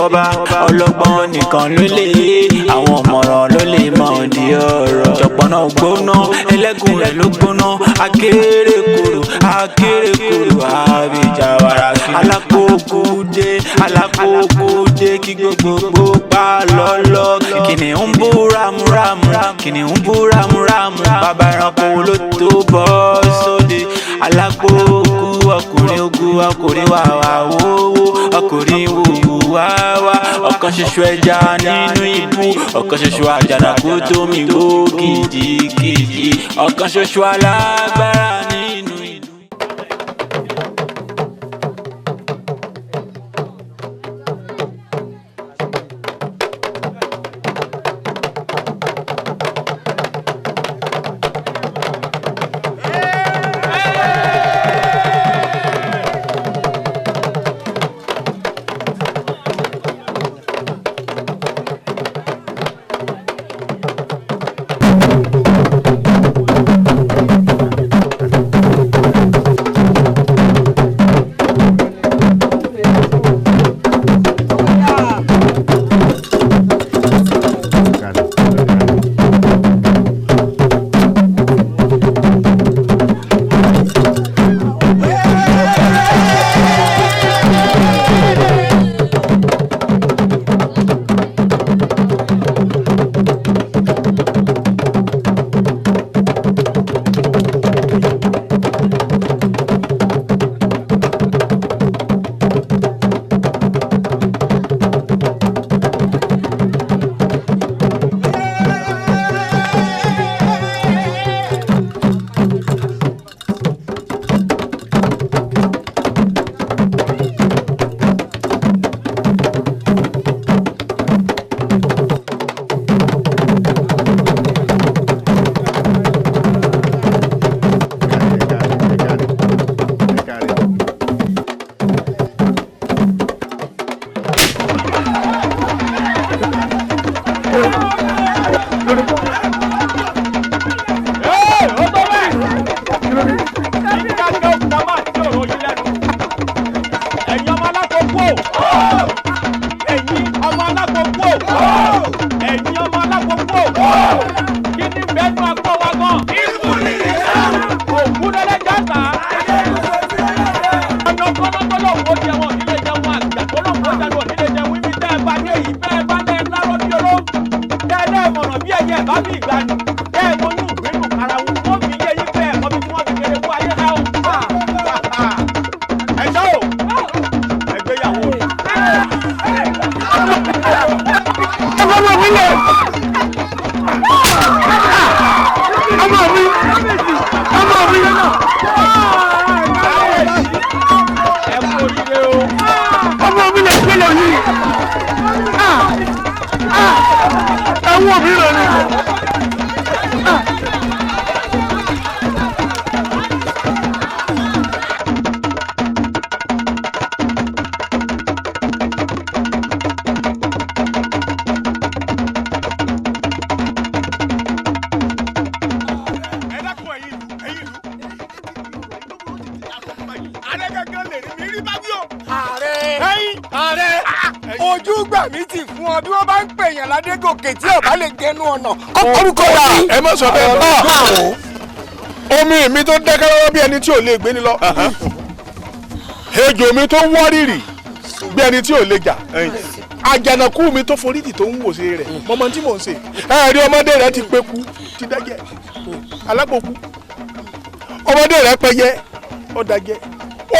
fọba. Ọlọ́gbọ́n nìkan ló lè yé, àwọn ọ̀mọ̀ràn ló lè mọ̀ di ọ̀rọ̀. Ṣọ̀pọ̀nà gbóná, ẹlẹ́gùn rẹ̀ ló gbóná. Akérèkòrò akérèkòrò àbíjàwara. Alákòókò dé, alákòókò dé, kí gbogbogbò pa lọ́lọ́. Kìnìún bú ramúramù, kìnìún bú ramúramù. Bàbá ẹranko ló tó bọ́ sóde. Alákòókò ọkùnrin ogun, ọkùnrin wàwà wówó, ọkùnrin wòwò wáwá. Ọ̀kan ṣoṣo ẹja nínú ibú, ọ̀kan ṣoṣo àjànàkú tó mi gbó kìjikìji, ọ̀kan ṣoṣo alágbára nínú ìlú. Ẹ má sọ bẹ́ẹ̀ mọ́. Omi mi tó dákẹ́ lọ́wọ́ bí ẹni tí ò lè gbé ni lọ. Ejò mi tó wọ́rìrì bí ẹni tí ò lè jà. Àjànàkú mi tó foríjì tó ń wòṣe rẹ̀. Mọ̀mọ́ tí mò ń ṣe. Ẹ rí ọmọdé rẹ̀ ti peku ti dájẹ́. Alágbòkú. Ọmọdé rẹ̀ pẹyẹ ó dájẹ́.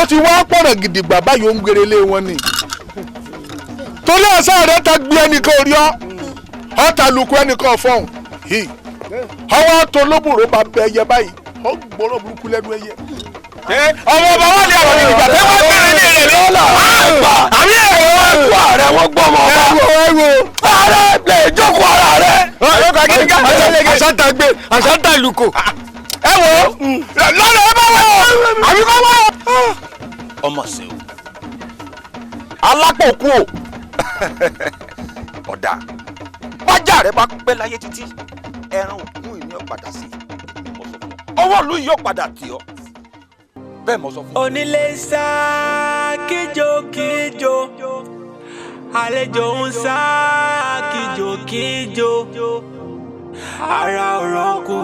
Ó ti wá pọ̀nà gidigba báyìí ó ń gbére lé wọn ni. Torí àṣà rẹ̀ ta gbé ẹnìkan orí ọ́. Ọ̀tà lùkù ẹnìkan fọ̀hún. Ọwọ́ tó lóbùrò bá bẹ ẹyẹ báyìí ó gbọ́rọ̀ burúkú lẹ́nu ẹyẹ. Ọmọ ọba wà ní àwọn ìgbà tẹ́ wọ́n bẹ̀rẹ̀ ní rẹ̀ lọ́la. Àbí ẹ̀rọ ẹ̀kú ààrẹ wọ́n gbọ́ ọmọ ọba. Ààrẹ lè jókòó ara rẹ̀. Àṣàtà gbé àṣàtà lùkò. Ẹ wo lọ́nà ẹ bá wọ̀ àbí kọ́ wọ̀. Ọmọ ṣe o, alápò kú o, ọ̀dà bájà rẹ bá pẹ́ láyé títí ẹran òkú ìní ọ̀padà sí ọwọ́ ìlú yóò padà tì ọ́ bẹ́ẹ̀ mo sọ fún ọ. Onílé sá kíjokíjo, Àlejò ń sá kíjokíjo, ara ọ̀rọ̀ kù,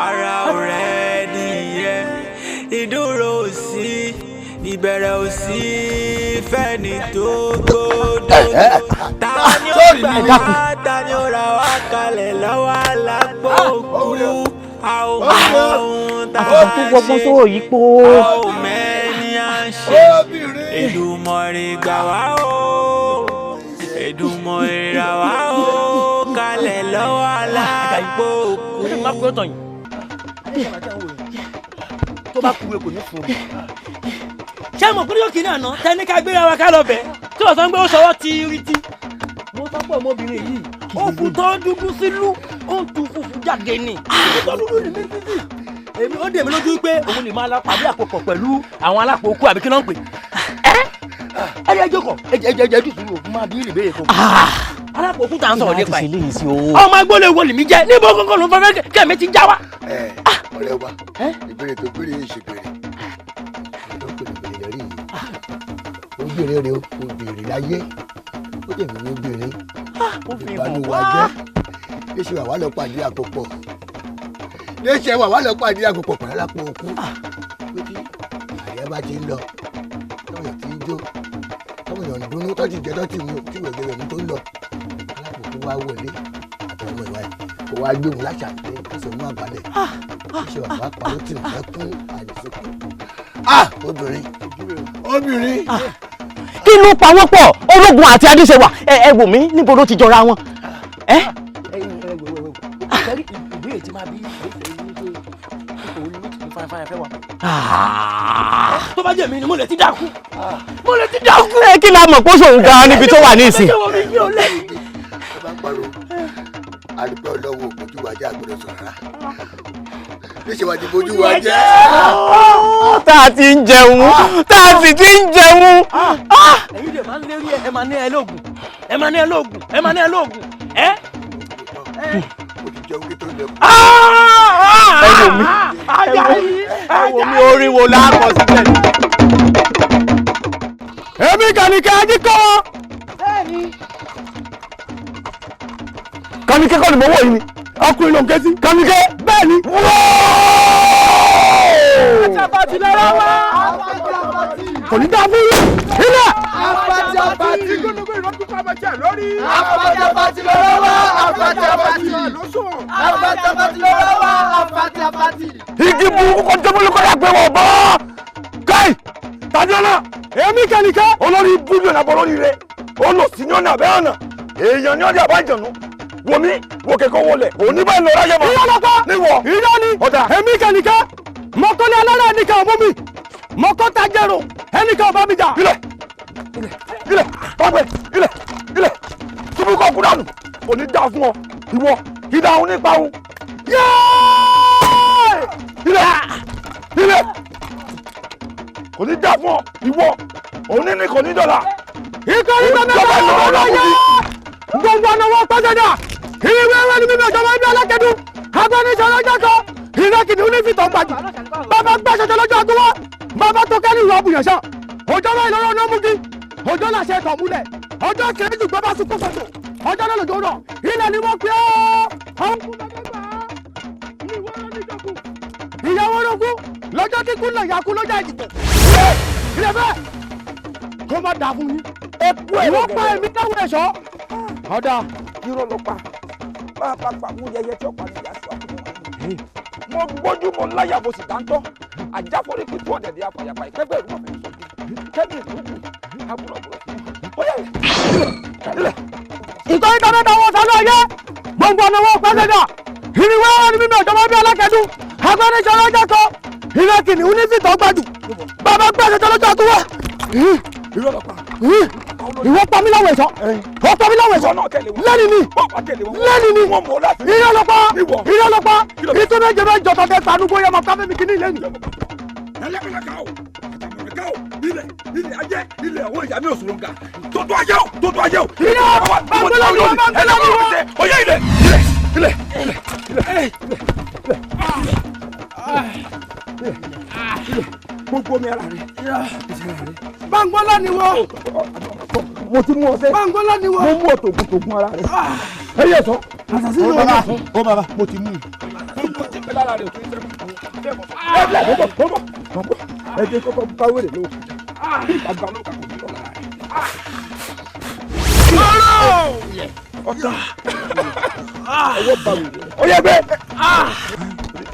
ara ọ̀rẹ́ nìyẹn. Ìdúró ò sí, ìbẹ̀rẹ̀ ò sí fẹ́ni tó gbódò. Ta ni ó gbà wá, ta ni ó ra wá kalẹ̀ lọ́wọ́ alápò kú? A ò mọ ohun tá a ṣe, a ò mẹ́ni à ń ṣe. Èdùmàrè gbà wá o, Èdùmàrè rà wá o kalẹ̀ lọ́wọ́ alápò kú. Tó bá kú kò ní fún un. Ṣé mo kúrò kí náà ná tẹni ká gbéra wa ká lọ bẹ̀ tí wọ́n sọ pé ó sọwọ́ ti rí tí. Mo sọ pé ọmọbìnrin yìí ó fún tó dúdú sílú, ó ń tu funfun jáde ni. Tó dúdú ní mísísì. Èmi ó dè mí lójú pé òun lè máa lọ pàdé àpòpọ̀ pẹ̀lú àwọn alápòókù àbí kí ló ń pè. Ẹ ẹ ẹ jókòó, ẹ jẹ ẹ jẹ dùsùn òkú máa bí ìbéèrè kan. Alápòókù tá à ń sọ̀rọ̀ nípa ẹ̀. Ọmọ agbóle wo lèmi jẹ́ níbo gógó ló ń fẹ́ kẹ́mi ti já wa. Ọ̀rẹ́ wa, ìbéèrè tó béèrè yìí ṣe béèrè tó pè ní béèrè lórí yìí. Obìnrin rẹ obìnrin láyé, ó dẹ̀ mí ní obìnrin ìbánu wa jẹ́. Léṣe wà wá lọ pàdé àpòpọ̀, léṣe wà wá lọ pàdé àpòpọ̀ pẹ̀lú alápò òkú. Pé tí àyà bá ti ń lọ, táwọn èèyàn ti ń jó, táwọn èèyàn ń dunnú, tó ti jẹ tó ti mu, tí wẹ̀gbẹ̀ rẹ̀ mú tó ń lọ, alápò òkú wá wọlé àtàwọn ọmọ ìwà ẹ̀ kó wá gbé òun láṣà pé kó mú àbálẹ̀. Léṣe wà wá parọ́ tì mí lẹ́kún àìsókè. Obìnrin, obìnrin. Kí ló pa wọ́n pọ̀ ológun àti adéṣẹwà? Ẹ wò mí, níbo ló ti jọra wọn? Ẹ ìbéèrè tí máa bí ìbéèrè tó bá jẹ́ mi ni mo lè ti dákú, mo lè ti dákú. Ẹ kí la mọ̀ pé ó ṣòun gan-an níbi tó wà ní ìsìn. Ẹ bá ń parọ́ àdúgbò ọlọ́wọ́ bójú wa jẹ́ àgbọ̀dọ̀ sọ̀rọ̀ rárá. Níṣẹ́ wa ti bójú wa jẹ́. Tá a ti ń jẹun, tá a sì ti ń jẹun. Ẹ̀yin lè máa ń lérí ẹ máa ní ẹ lóògùn, ẹ máa ní ẹ lóògùn, ẹ máa ní ẹ lóògùn. Ẹ. Mo ti jẹun kí tó lẹ kú. Ẹ wò mí, ẹ wò mí, orin wo láàkọ síbẹ̀. Èmi kànìkẹ́ ají kọ́ wọn. Bẹ́ẹ̀ni. Kànìkẹ́ kọ́ ni mo wọ̀ yìí ni. Ọkùnrin ló ń ké sí. Kànìkẹ́ bẹ́ẹ̀ ni. Àjàpàtì lọ́rọ́ wá. Kò ní dáa fún yín. Ilẹ̀. Àpàtì. Ìgbónúgbó ìrọ́jú kọ́ ọmọ jẹ́ lórí. Àpàtì lọ́rọ́ wá. Àpàtì. Àpàtì lọ́rọ́ wá. Àpàtì. Igi burúkú kò jẹ́ bólú kọ́lá pé wọ́n bọ́. Káì tàbí ọ̀nà. Èmi kànìkẹ́. Olórí ibú ni ọ̀nà bọ̀ lórí rẹ̀. Olùsí ni ọ̀nà àbẹ́ ọ̀nà. Èèyàn ni ọ̀nà àbájọ̀nù. Wòmí wo kẹ̀kọ́ wọlé òní báyìí lọ ráyè mọ́. Irọ́ lọ́pọ̀. Níwọ̀. Irọ́ ni. Ọ̀dà. Èmi kànìkẹ́. Mọ̀kọ́lé alára ẹnìkan ò mú mi. Mọ̀kọ́ta jẹ̀rò ẹnìkan ò bá mi jà. Ilẹ̀ ilẹ̀ pàpẹ ilẹ̀ ilẹ̀ túbú kọ́ kúdánù òní dá fún ọ ìwọ ìdá òun nípa òun. Yéé! Ilẹ̀ ilẹ̀ kò ní dá fún ọ ìwọ òní ní kò ní dọ̀là. Ikọ̀ ní bẹ́ẹ̀ bẹ́ẹ̀ lọ́wọ́ lọ́wọ́ gbogbo ọ̀nà wọn pẹ́sẹ̀dà. Ìwé ìwé ni mímí ọ̀jọ̀wọ́ ẹbí alákẹ́dùn. Agbẹnusọ lọ́jọ́ kan. Ìrẹ́ kìnìún ní fìtọ̀ gbàjù. Bàbá gbàṣọjọ lọ́jọ́ àgúnwá. Bàbá tó kẹ́rù ìwà àbùyànṣá. Ọjọ́ náà ìlọrọ̀ náà mú kí. Ọjọ́ làṣẹ ìtọ̀ múlẹ̀. Ọjọ́ kéré jù gbọ́bá sunkún sọ̀tò. Ọjọ́ náà lòjò rọ̀. Ilẹ̀ ni wọ́n pè é. Àwọn kú bàbá gbà á. Ní ìwọ ló ní ìjọkù. Ìyàwó orogún lọ́jọ́ tí kúnlẹ̀ ìyá kú lọ́jà ìdìbò. Ilẹ̀ bẹ́ẹ̀ kó má dà fún yín. Ìwọ pa èmi táwọn ẹ̀ṣọ́. Ọ̀dà. Irọ́ ló pa. Bá a bá pa mú yẹyẹ tí ó pa ní ìyá sí ọkùnrin wọn. Mo gbójú mo láyà mo sì dáńtọ́. Àjáforí kìtú ọ̀dẹ̀dẹ̀ afàyàfà ìpẹ́pẹ́ ìlú ọ̀fẹ́ sọ. Kẹ́mi ìlú àbúrò àbúrò. Bóyá ilẹ̀. Ìtọ́jú tọ́jú táwọn ọ̀sán náà yẹ. Gbogbo ọ̀nà wọn pẹ́sẹ̀dà. Ìrìnwé wọn ni mímí ọ̀jọ̀gbọ́n bí alákẹ́dùn. Agbẹnusọ lọ́jọ́ kan. Ìrẹ́ kìnìún ní fìtọ̀ gbàjù. Bàbá gbàṣẹjọ lọ́jọ́ àtúwọ̀. Ìwọ pa mí láwọ̀ ẹ̀ṣọ́. Ìwọ pa mí láwọ̀ ẹ̀ṣọ́. Lẹ́ni ni. Lẹ́ni ni. Irọ́ ló pa. Irọ́ ló pa. Ìtú méje méjọ tọ́tẹ́ tanúgbó yẹ máa ká fẹ́mi kíní lẹ́nu. Ẹlẹ́kọ̀ọ́lá o, àtàmọ̀rẹ́ká o, ilẹ̀ ilẹ̀ ayé ilẹ̀ àwọn ìyá mi ò sòrò nga. Tótó ayé o, tótó ayé o. Irọ́ bàbá mi wọ́n bàbá mi wọ́n. Oyè ilẹ̀ ilẹ̀ ilẹ̀ ilẹ̀ ilẹ̀. Gbogbo mi ara rẹ̀. Báńgbọ́lá ni wọ́n. Mo ti mú ọ sẹ́. Báńgọ́lá ni wọ́n. Mo mú ọ tògùn tògùn ara rẹ. Ẹ yẹ sọ. Àṣàṣì ló wà. Ó bàbá mo ti mú un. Ẹ jẹ́ kọ́kọ́ bá wèrè lóko. Àgbà ló kà kò ní lọ́la rẹ̀. Ọ̀tá ọwọ́ bá wèrè. Ó yẹ gbé.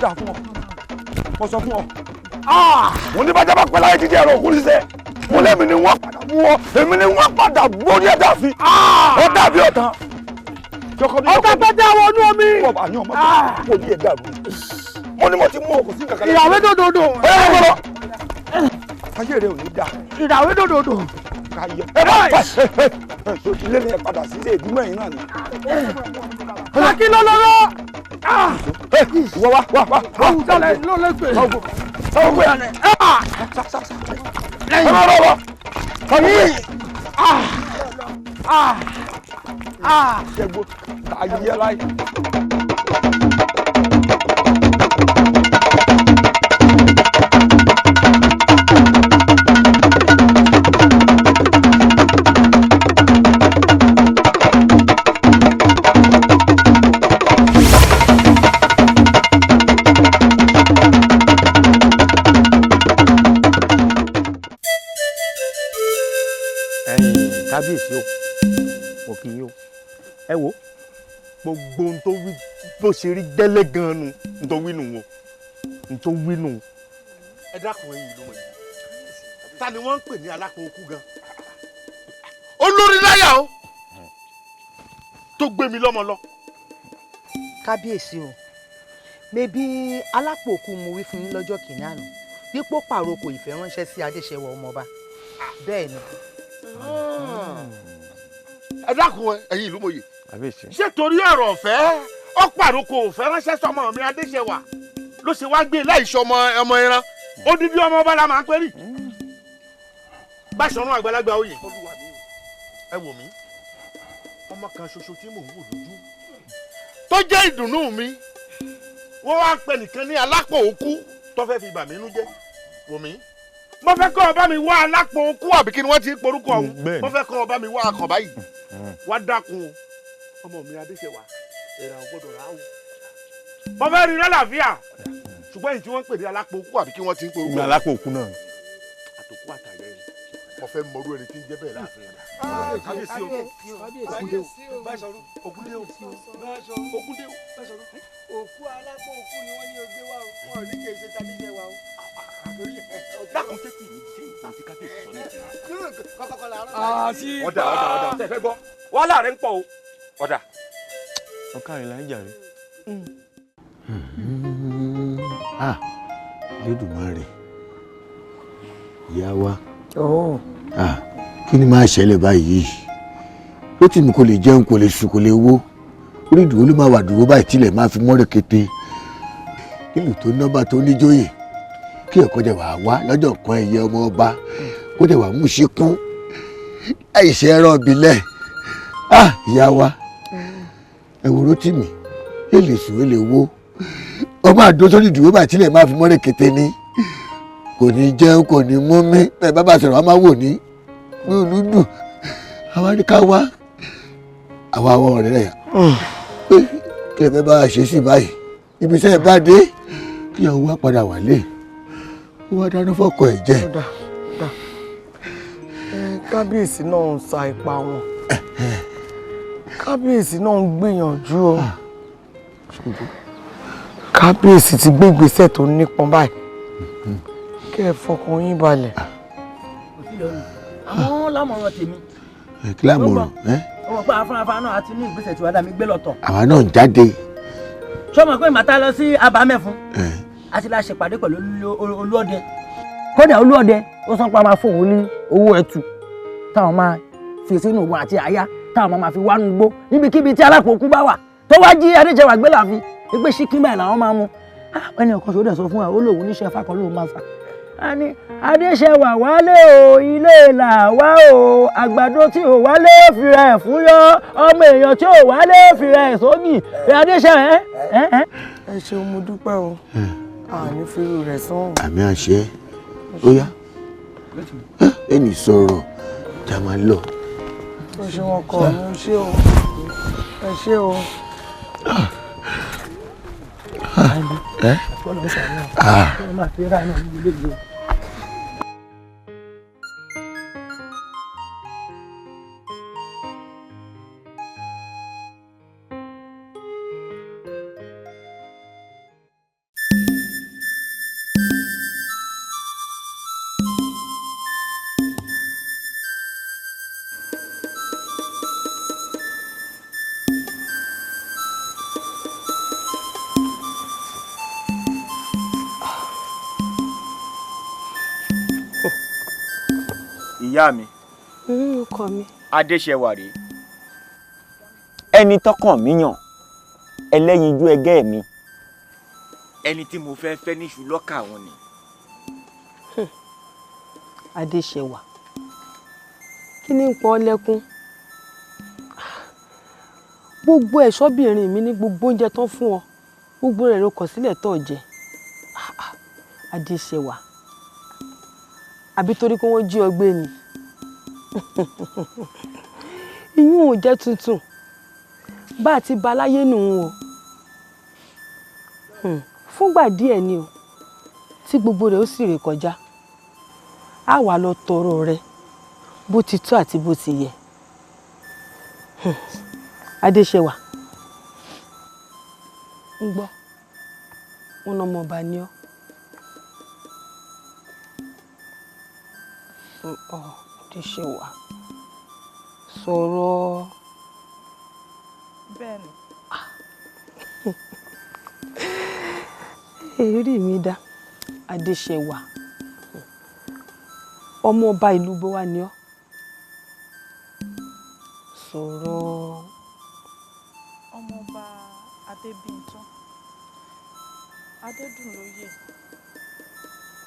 Dà fún ọ. Mo sọ fún ọ. Mo ní bájá bá pẹ́ láyé jíjẹ́ ẹ̀rọ òkú ṣiṣẹ́. Mo lẹ́mi ni wọ́n padà mú ọ. Èmi ni wọ́n padà borí ẹ̀dá fi. Ó dàbí ọ̀tán. Ọ̀tá pẹ́tẹ́ àwọn ọdún omi. Àní ọmọ tó kò ní ẹ̀dá rú. Mo ní mo ti mú ọkọ̀ sí kankan. Ìràwé dòdòdò. Ẹ ẹ gbọ́dọ̀. Ayé rẹ ò ní dà. Ìràwé dòdòdò. Ká yẹ. Ẹ bá ẹ ẹ ẹ so ilé ni ẹ padà sí ilé ìdúmọ̀ yìí náà ni. Kàkí lọ́lọ́rọ́. Ẹ wá wá wá wá. Àwùjalẹ̀ ló lè gbè. Sáwọ́ gbé. Ẹ má bọ̀ bọ̀. Kàmí. Jẹ̀gbọ́ ayé láyé. Kábíyèsí o, mo kí yín o. Ẹ wo gbogbo ohun tó wí bó ṣe rí gẹ́lẹ́ gan-an nu n tó wí nù o, n tó wí nù. Ẹ dákun ẹ̀yin ìlú wọ̀nyí, ta ni wọ́n ń pè ní alápò okú gan? Olórí láyà o tó gbé mi lọ́mọ lọ. Kábíyèsí o, mebí alápò òkú mo wí fún yín lọ́jọ́ kìíní àná dípò pàrokò ìfẹ́ ránṣẹ́ sí Adéṣẹwà ọmọọba. Bẹ́ẹ̀ ni. Ẹ dákun ẹ̀yin ìlú mòye, ṣé torí ọ̀rọ̀ ọ̀fẹ́ ó pàrokò òfẹ́ ránṣẹ́ sọmọ mi Adéṣẹwà ló ṣe wá gbé láìsọ ọmọ ẹran odidi ọmọ ọba la máa ń pẹ́rì Báṣọ̀run àgbàlagbà oyè. Ẹ wò mí, ọmọ kan ṣoṣo tí mò ń wò lójú tó jẹ́ ìdùnnú mi, wọ́n wá ń pè nìkan ní alápò òkú tó fẹ́ fi bà mí nú jẹ́. Wò mí, mo fẹ́ kọ́ ọba mi wá alápò òkú àbí kí ni wọ́n ti ń porúkọ ọ̀hún. Mo fẹ́ kọ́ ọba mi wá akọ̀ báyìí. Wá dákun o, ọmọ mi Adéṣẹwà èrà ò gbọ́dọ̀ rà o. Mo fẹ́ rí lálàáfíà, ṣùgbọ́n èyí tí wọ́n ń pè ní alápò òkú àbí kí wọ́n ti ń porúkọ ọ̀hún. Alápò òkú náà. Àtòkú àtàyẹ rẹ̀ mo fẹ́ mọrú ẹni tí ń jẹ́ bẹ́ẹ̀ láàfin rẹ̀. Kábíyèsí o, Ògúndé o, Ògúndé o, Ògúndé o. Òkú alápò òkú ni wọ́n ní o gbé wá o, wọn ò ní kì í ṣe tàbíṣẹ́ wa o. Dákun tẹ́tì mi ṣe ìtàn tí kábíyèsí sọ ní ìtàn. Ọ̀dà ọ̀dà ọ̀dà tẹ̀ fẹ́ gbọ́, wàhálà rẹ̀ ń pọ̀ o. Ọ̀dà. Ọ̀ká rẹ̀ láì jàre. Elédùmarè, ìyá wa, kí ni máa ṣẹlẹ̀ báyìí? Rótìmí kò lè jẹun, kò lè sùn, kò lè wó. Orí ìdúró ló máa wà dúró báyìí tilẹ̀ máa fi mọ́rẹ̀ kété. Nílùú tó nọ́mbà tó níjóyè, kí ẹ̀kọ́ jẹ̀ wá wá lọ́jọ́ kan ẹ̀yẹ ọmọ ọba kó jẹ̀ wá mú sí kún àìṣe ẹ̀rọ ìbílẹ̀. Ìyá wa, ẹ wo Rótìmí, ẹ lè sùn, ẹ lè wó. Ọmọ àdó sórí ìdúró báyìí tilẹ̀ máa fi mọ́rẹ̀ kété ni. Kò ní jẹun, kò ní mú mi, bẹ́ẹ̀ bá bá sọ̀rọ̀ a máa wò ní ní olúdù. Àwa ní ká wá àwa àwọn ọ̀rẹ́ rẹ̀ pé kí ẹ fẹ́ bá a ṣe sí báyìí. Ibi iṣẹ́ ẹ bá dé kí ìyàwó wa padà wálé, ó wá dáná fọ́kọ ẹ̀ jẹ. Kábíyèsí náà ń sa ipa wọn, kábíyèsí náà ń gbìyànjú o. Kábíyèsí ti gbé ìgbésẹ̀ tó nípọn báyìí, kẹ́ ẹ fọkàn yín balẹ̀. Àmọ́ lámọ̀ràn tèmi. Kí lámọ̀ràn? Ọmọ pé afáfá náà a ti ní ìgbésẹ̀ tí wàá dà mí gbé lọ́tọ̀. Àwa náà ń jáde. Ṣé o mọ̀ pé màtá lọ sí abamẹ́fun? A ti la ṣèpàdé pẹ̀lú Olúọdẹ. Kódà Olúọdẹ ó sọ pé a máa fún òun ní owó ẹtù táwọn máa fi sínú òun àti àyà táwọn máa fi wánu gbó níbikíbi tí alápò òkú bá wà tó wá jí Adéṣẹwà gbé láàfin pé ṣíkí báyìí làwọn máa mú. Ẹni ọ̀kan ṣòdẹ̀ sọ fún wa ó lóun oníṣẹ́ fákan lóun máa sà. A ní Adéṣẹwà wálé o, ilé là wá o, àgbàdo tí ò wálé fìrà ẹ̀ fún yọ, ọmọ èèyàn tí ò wálé fìrà ẹ̀ sógì, Adéṣẹwà ẹ. Ẹ ṣeun, mo dúpẹ́ o, àní fírú rẹ̀ sàn. Àmì àṣẹ, ó yá ẹnì sọ̀rọ̀ tá a máa lọ. O ṣe wọn kọ mi, o ṣe o, ẹ ṣe o. Ìyá mi. Ọkọ mi. Adéṣẹwà rèé. Ẹni tọkàn mi yàn, ẹlẹ́yinjú ẹgẹ́ mi. Ẹni tí mo fẹ́ fẹ́ níṣu lọ́kà wọn ni. Adéṣẹwà, kí ni ń pọ́ lẹ́kún? Gbogbo ẹ̀ṣọ́bìnrin mi ní gbogbo oúnjẹ tán fún ọ, gbogbo rẹ̀ ló kọ̀ sílẹ̀ tó jẹ. Adéṣẹwà, àbí torí pé wọ́n jí ọ gbé ni? Iyún ò jẹ́ tuntun, bá a ti ba láyé nù ún o. Fúngbà díẹ̀ ni o, tí gbogbo rẹ̀ ó sì rè kọjá. Á wà lọ tọrọ rẹ bó ti tó àti bó ti yẹ. Adéṣẹwà, ń gbọ́, wọn ọmọ ọba ni ọ́. Adéṣẹwà, sọ̀rọ̀. Bẹ́ẹ̀ni. Èrí mi dá. Adéṣẹwà, ọmọ ọba ìlú bó wà ní ọ́. Sọ̀rọ̀. Ọmọọba Adébíntán, Adédùnlóyè,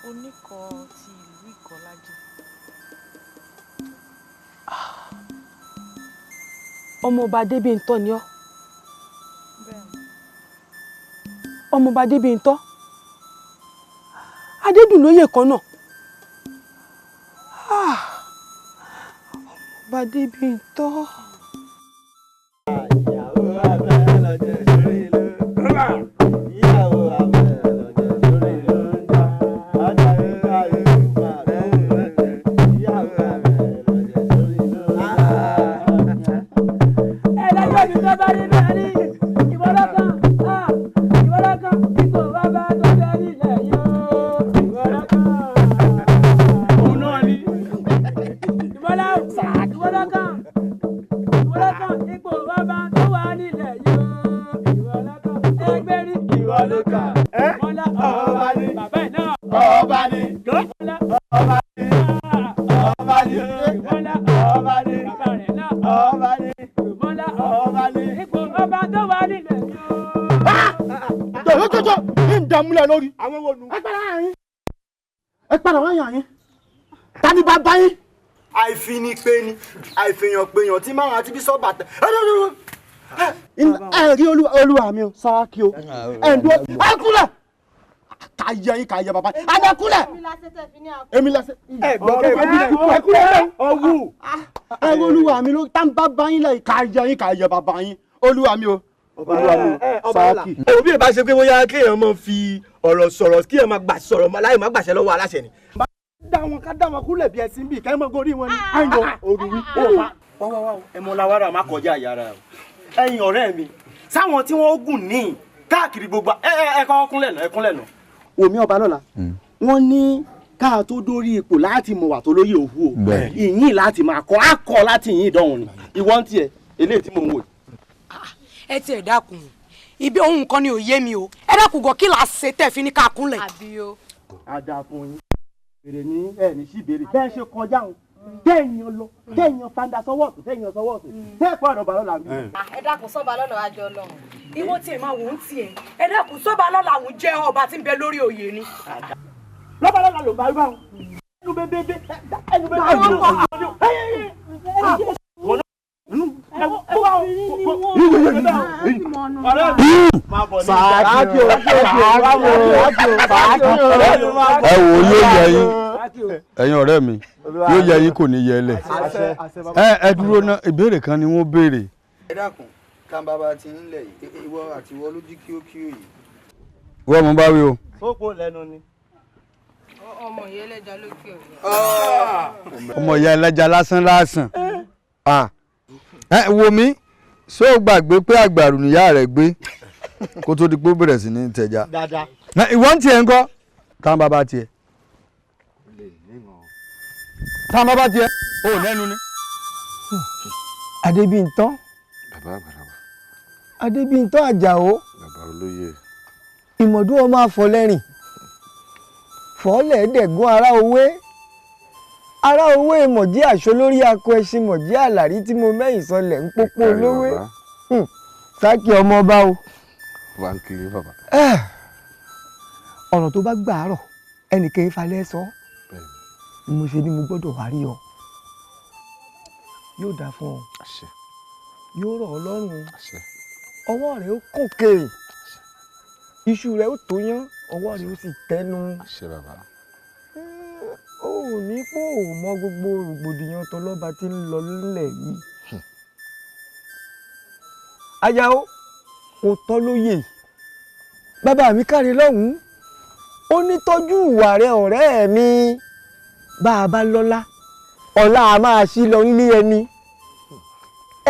oníkọ̀ọ́ ti ìlú Ìkọ́lájẹ. Ọmọọba Adébíntán ni ọ́. Bẹ́ẹ̀ni. Ọmọọba Adébíntán, Adédùnlóyè kan náà. Ọmọọba Adébíntán. Lórí. Àwọn wo nu. Ẹ padà wá yàn yín. Ta ni bàbá yín? Àìfinipéni, àìfèyànpéyàn tí márùn àti bísọ̀ bàtà. Ẹ rí olúwa mi o, sáàkì o. Ẹ ń dúró. Ẹ kúlẹ̀. Ká yẹ yín, ká yẹ bàbá yín. Ẹ kúlẹ̀. Èmi lẹ́sẹ̀. Ẹ gbọ́ kẹ́ ẹ kúlẹ̀. Ọwú. Ẹ rí olúwa mi ló tá ń bàbá yín lẹ́yìn. Ká yẹ yín, ká yẹ bàbá yín. Olúwa mi o. Olúwa mi o, sáàkì. Òbí ẹ̀ bá ṣe pé bóyá kéèyàn máa fi ọ̀rọ̀ sọ̀rọ̀ kí ẹ̀ máa gbà sọ̀rọ̀ láì má gbàṣẹ lọ́wọ́ aláṣẹ ni. Dá wọn ká dá wọn kúlẹ̀ bí ẹṣin bíi kẹ́ mọ́ gorí wọn ni. Àyàn òrùwí ó pa. Wá wá wá ẹ mọ lawara má kọjá àyàrá o. Ẹ̀yin ọ̀rẹ́ mi, sáwọn tí wọ́n gùn ní káàkiri gbogbo ẹ ẹ kọ́ kúnlẹ̀ náà ẹ kúnlẹ̀ náà. Omi ọba lọ́la, wọ́n ní ká tó dórí ipò láti mọ̀ wà tó lóye òhu o. Ìyìn láti máa kọ́ á kọ́ láti ìyìn ìdánwò ni. Ìwọ ń tiẹ̀, eléyìí tí mò ń wò. Ẹ tiẹ̀ dákun, ibi ohun kan ni ò yé mi o. Ẹ dákun gan, kí la ṣe tẹ̀ fi ní ká kúnlẹ̀. Àbí o. Àdà fún yín. Èrè ní ẹ ní sí ìbéèrè. Bẹ́ẹ̀ ṣe kọjá òun. Téèyàn lọ, téèyàn fanda sọ́wọ́ ọ̀tún, téèyàn sọ́wọ́ ọ̀tún. Tẹ́ ẹ̀kọ́ ọ̀dọ̀ bàlọ́ là ń bí. Ẹ dákun sọ́ba lọ́nà àjọ lọ́hùn. Ìwọ tiẹ̀ máa wò ó tiẹ̀. Ẹ dákun sọ́ba lọ́la àwọn jẹ́ ọba tí ń bẹ lórí oyè ni. Lọ́ba lọ́la ló bá rí báwọn. Ẹnu bẹ́ẹ̀ ẹnu bẹ́ẹ̀. Sáàkì o, ẹ wò ó yóò yẹ yín, ẹ̀yin ọ̀rẹ́ mi, Yóò yẹ yín kò ní yẹ lẹ̀. Ẹ dúró ná, ìbéèrè kan ni wọ́n béèrè. Ẹ dákun, kan bàbá ti ń lẹ̀ yìí, ìwọ àti ìwọ lójú kí ó kí ó yìí. Wọ́n mú bá wí o. Sóko lẹ́nu ni. Ọmọ ìyá ẹlẹ́ja lókè ọ̀rọ̀. Ọmọ ìyá ẹlẹ́ja lásán lásán. Ẹ wo mi, ṣé o gbàgbé pé àgbàrù níyà rẹ̀ gbé kó tó di pé ó bẹ̀rẹ̀ sí ní tẹja? Ìwọ ń tiẹ̀ ń kọ́? Táwọn bàbá tiẹ̀. Táwọn bàbá tiẹ̀, o ò lẹ́nu ni. Adébíntán. Bàbá àgbàlagbà. Adébíntán Àjàó. Bàbá olóyè. Ìmọ̀dún ọmọ àfọlẹ́rìn. Fọ́lẹ̀ dẹ̀gún ará owé. Ará owé mọ̀jí àṣọ lórí akọ ẹṣin mọ̀jí àlàrí tí mo mẹ́yìn sọlẹ̀ ń pópó olówé. Sákì ọmọ ọba o. Wà á kiri bàbá. Ọ̀rọ̀ tó bá gbàárọ̀ ẹnìkan ìfalẹ̀ sọ. Ni mo ṣe ni mo gbọ́dọ̀ wá rí ọ. Yóò dáa fún ọ. Yóò rọ̀ ọ́ lọ́rùn. Ọwọ́ rẹ̀ ó kòkè. Iṣu rẹ̀ ó tó yán, ọwọ́ rẹ̀ ó sì tẹnu. Ó ní pé ò mọ gbogbo rògbòdìyàn tọlọ́ba tí ń lọ nílẹ̀ yìí. Àjàó, kò tọ́ lóye. Bàbá mi káre lọ́hùn-ún. Ó ní tọ́jú ìwà rẹ ọ̀rẹ́ mi. Bá a bá lọ́lá, ọlá a máa ṣí lọ nílé ẹni.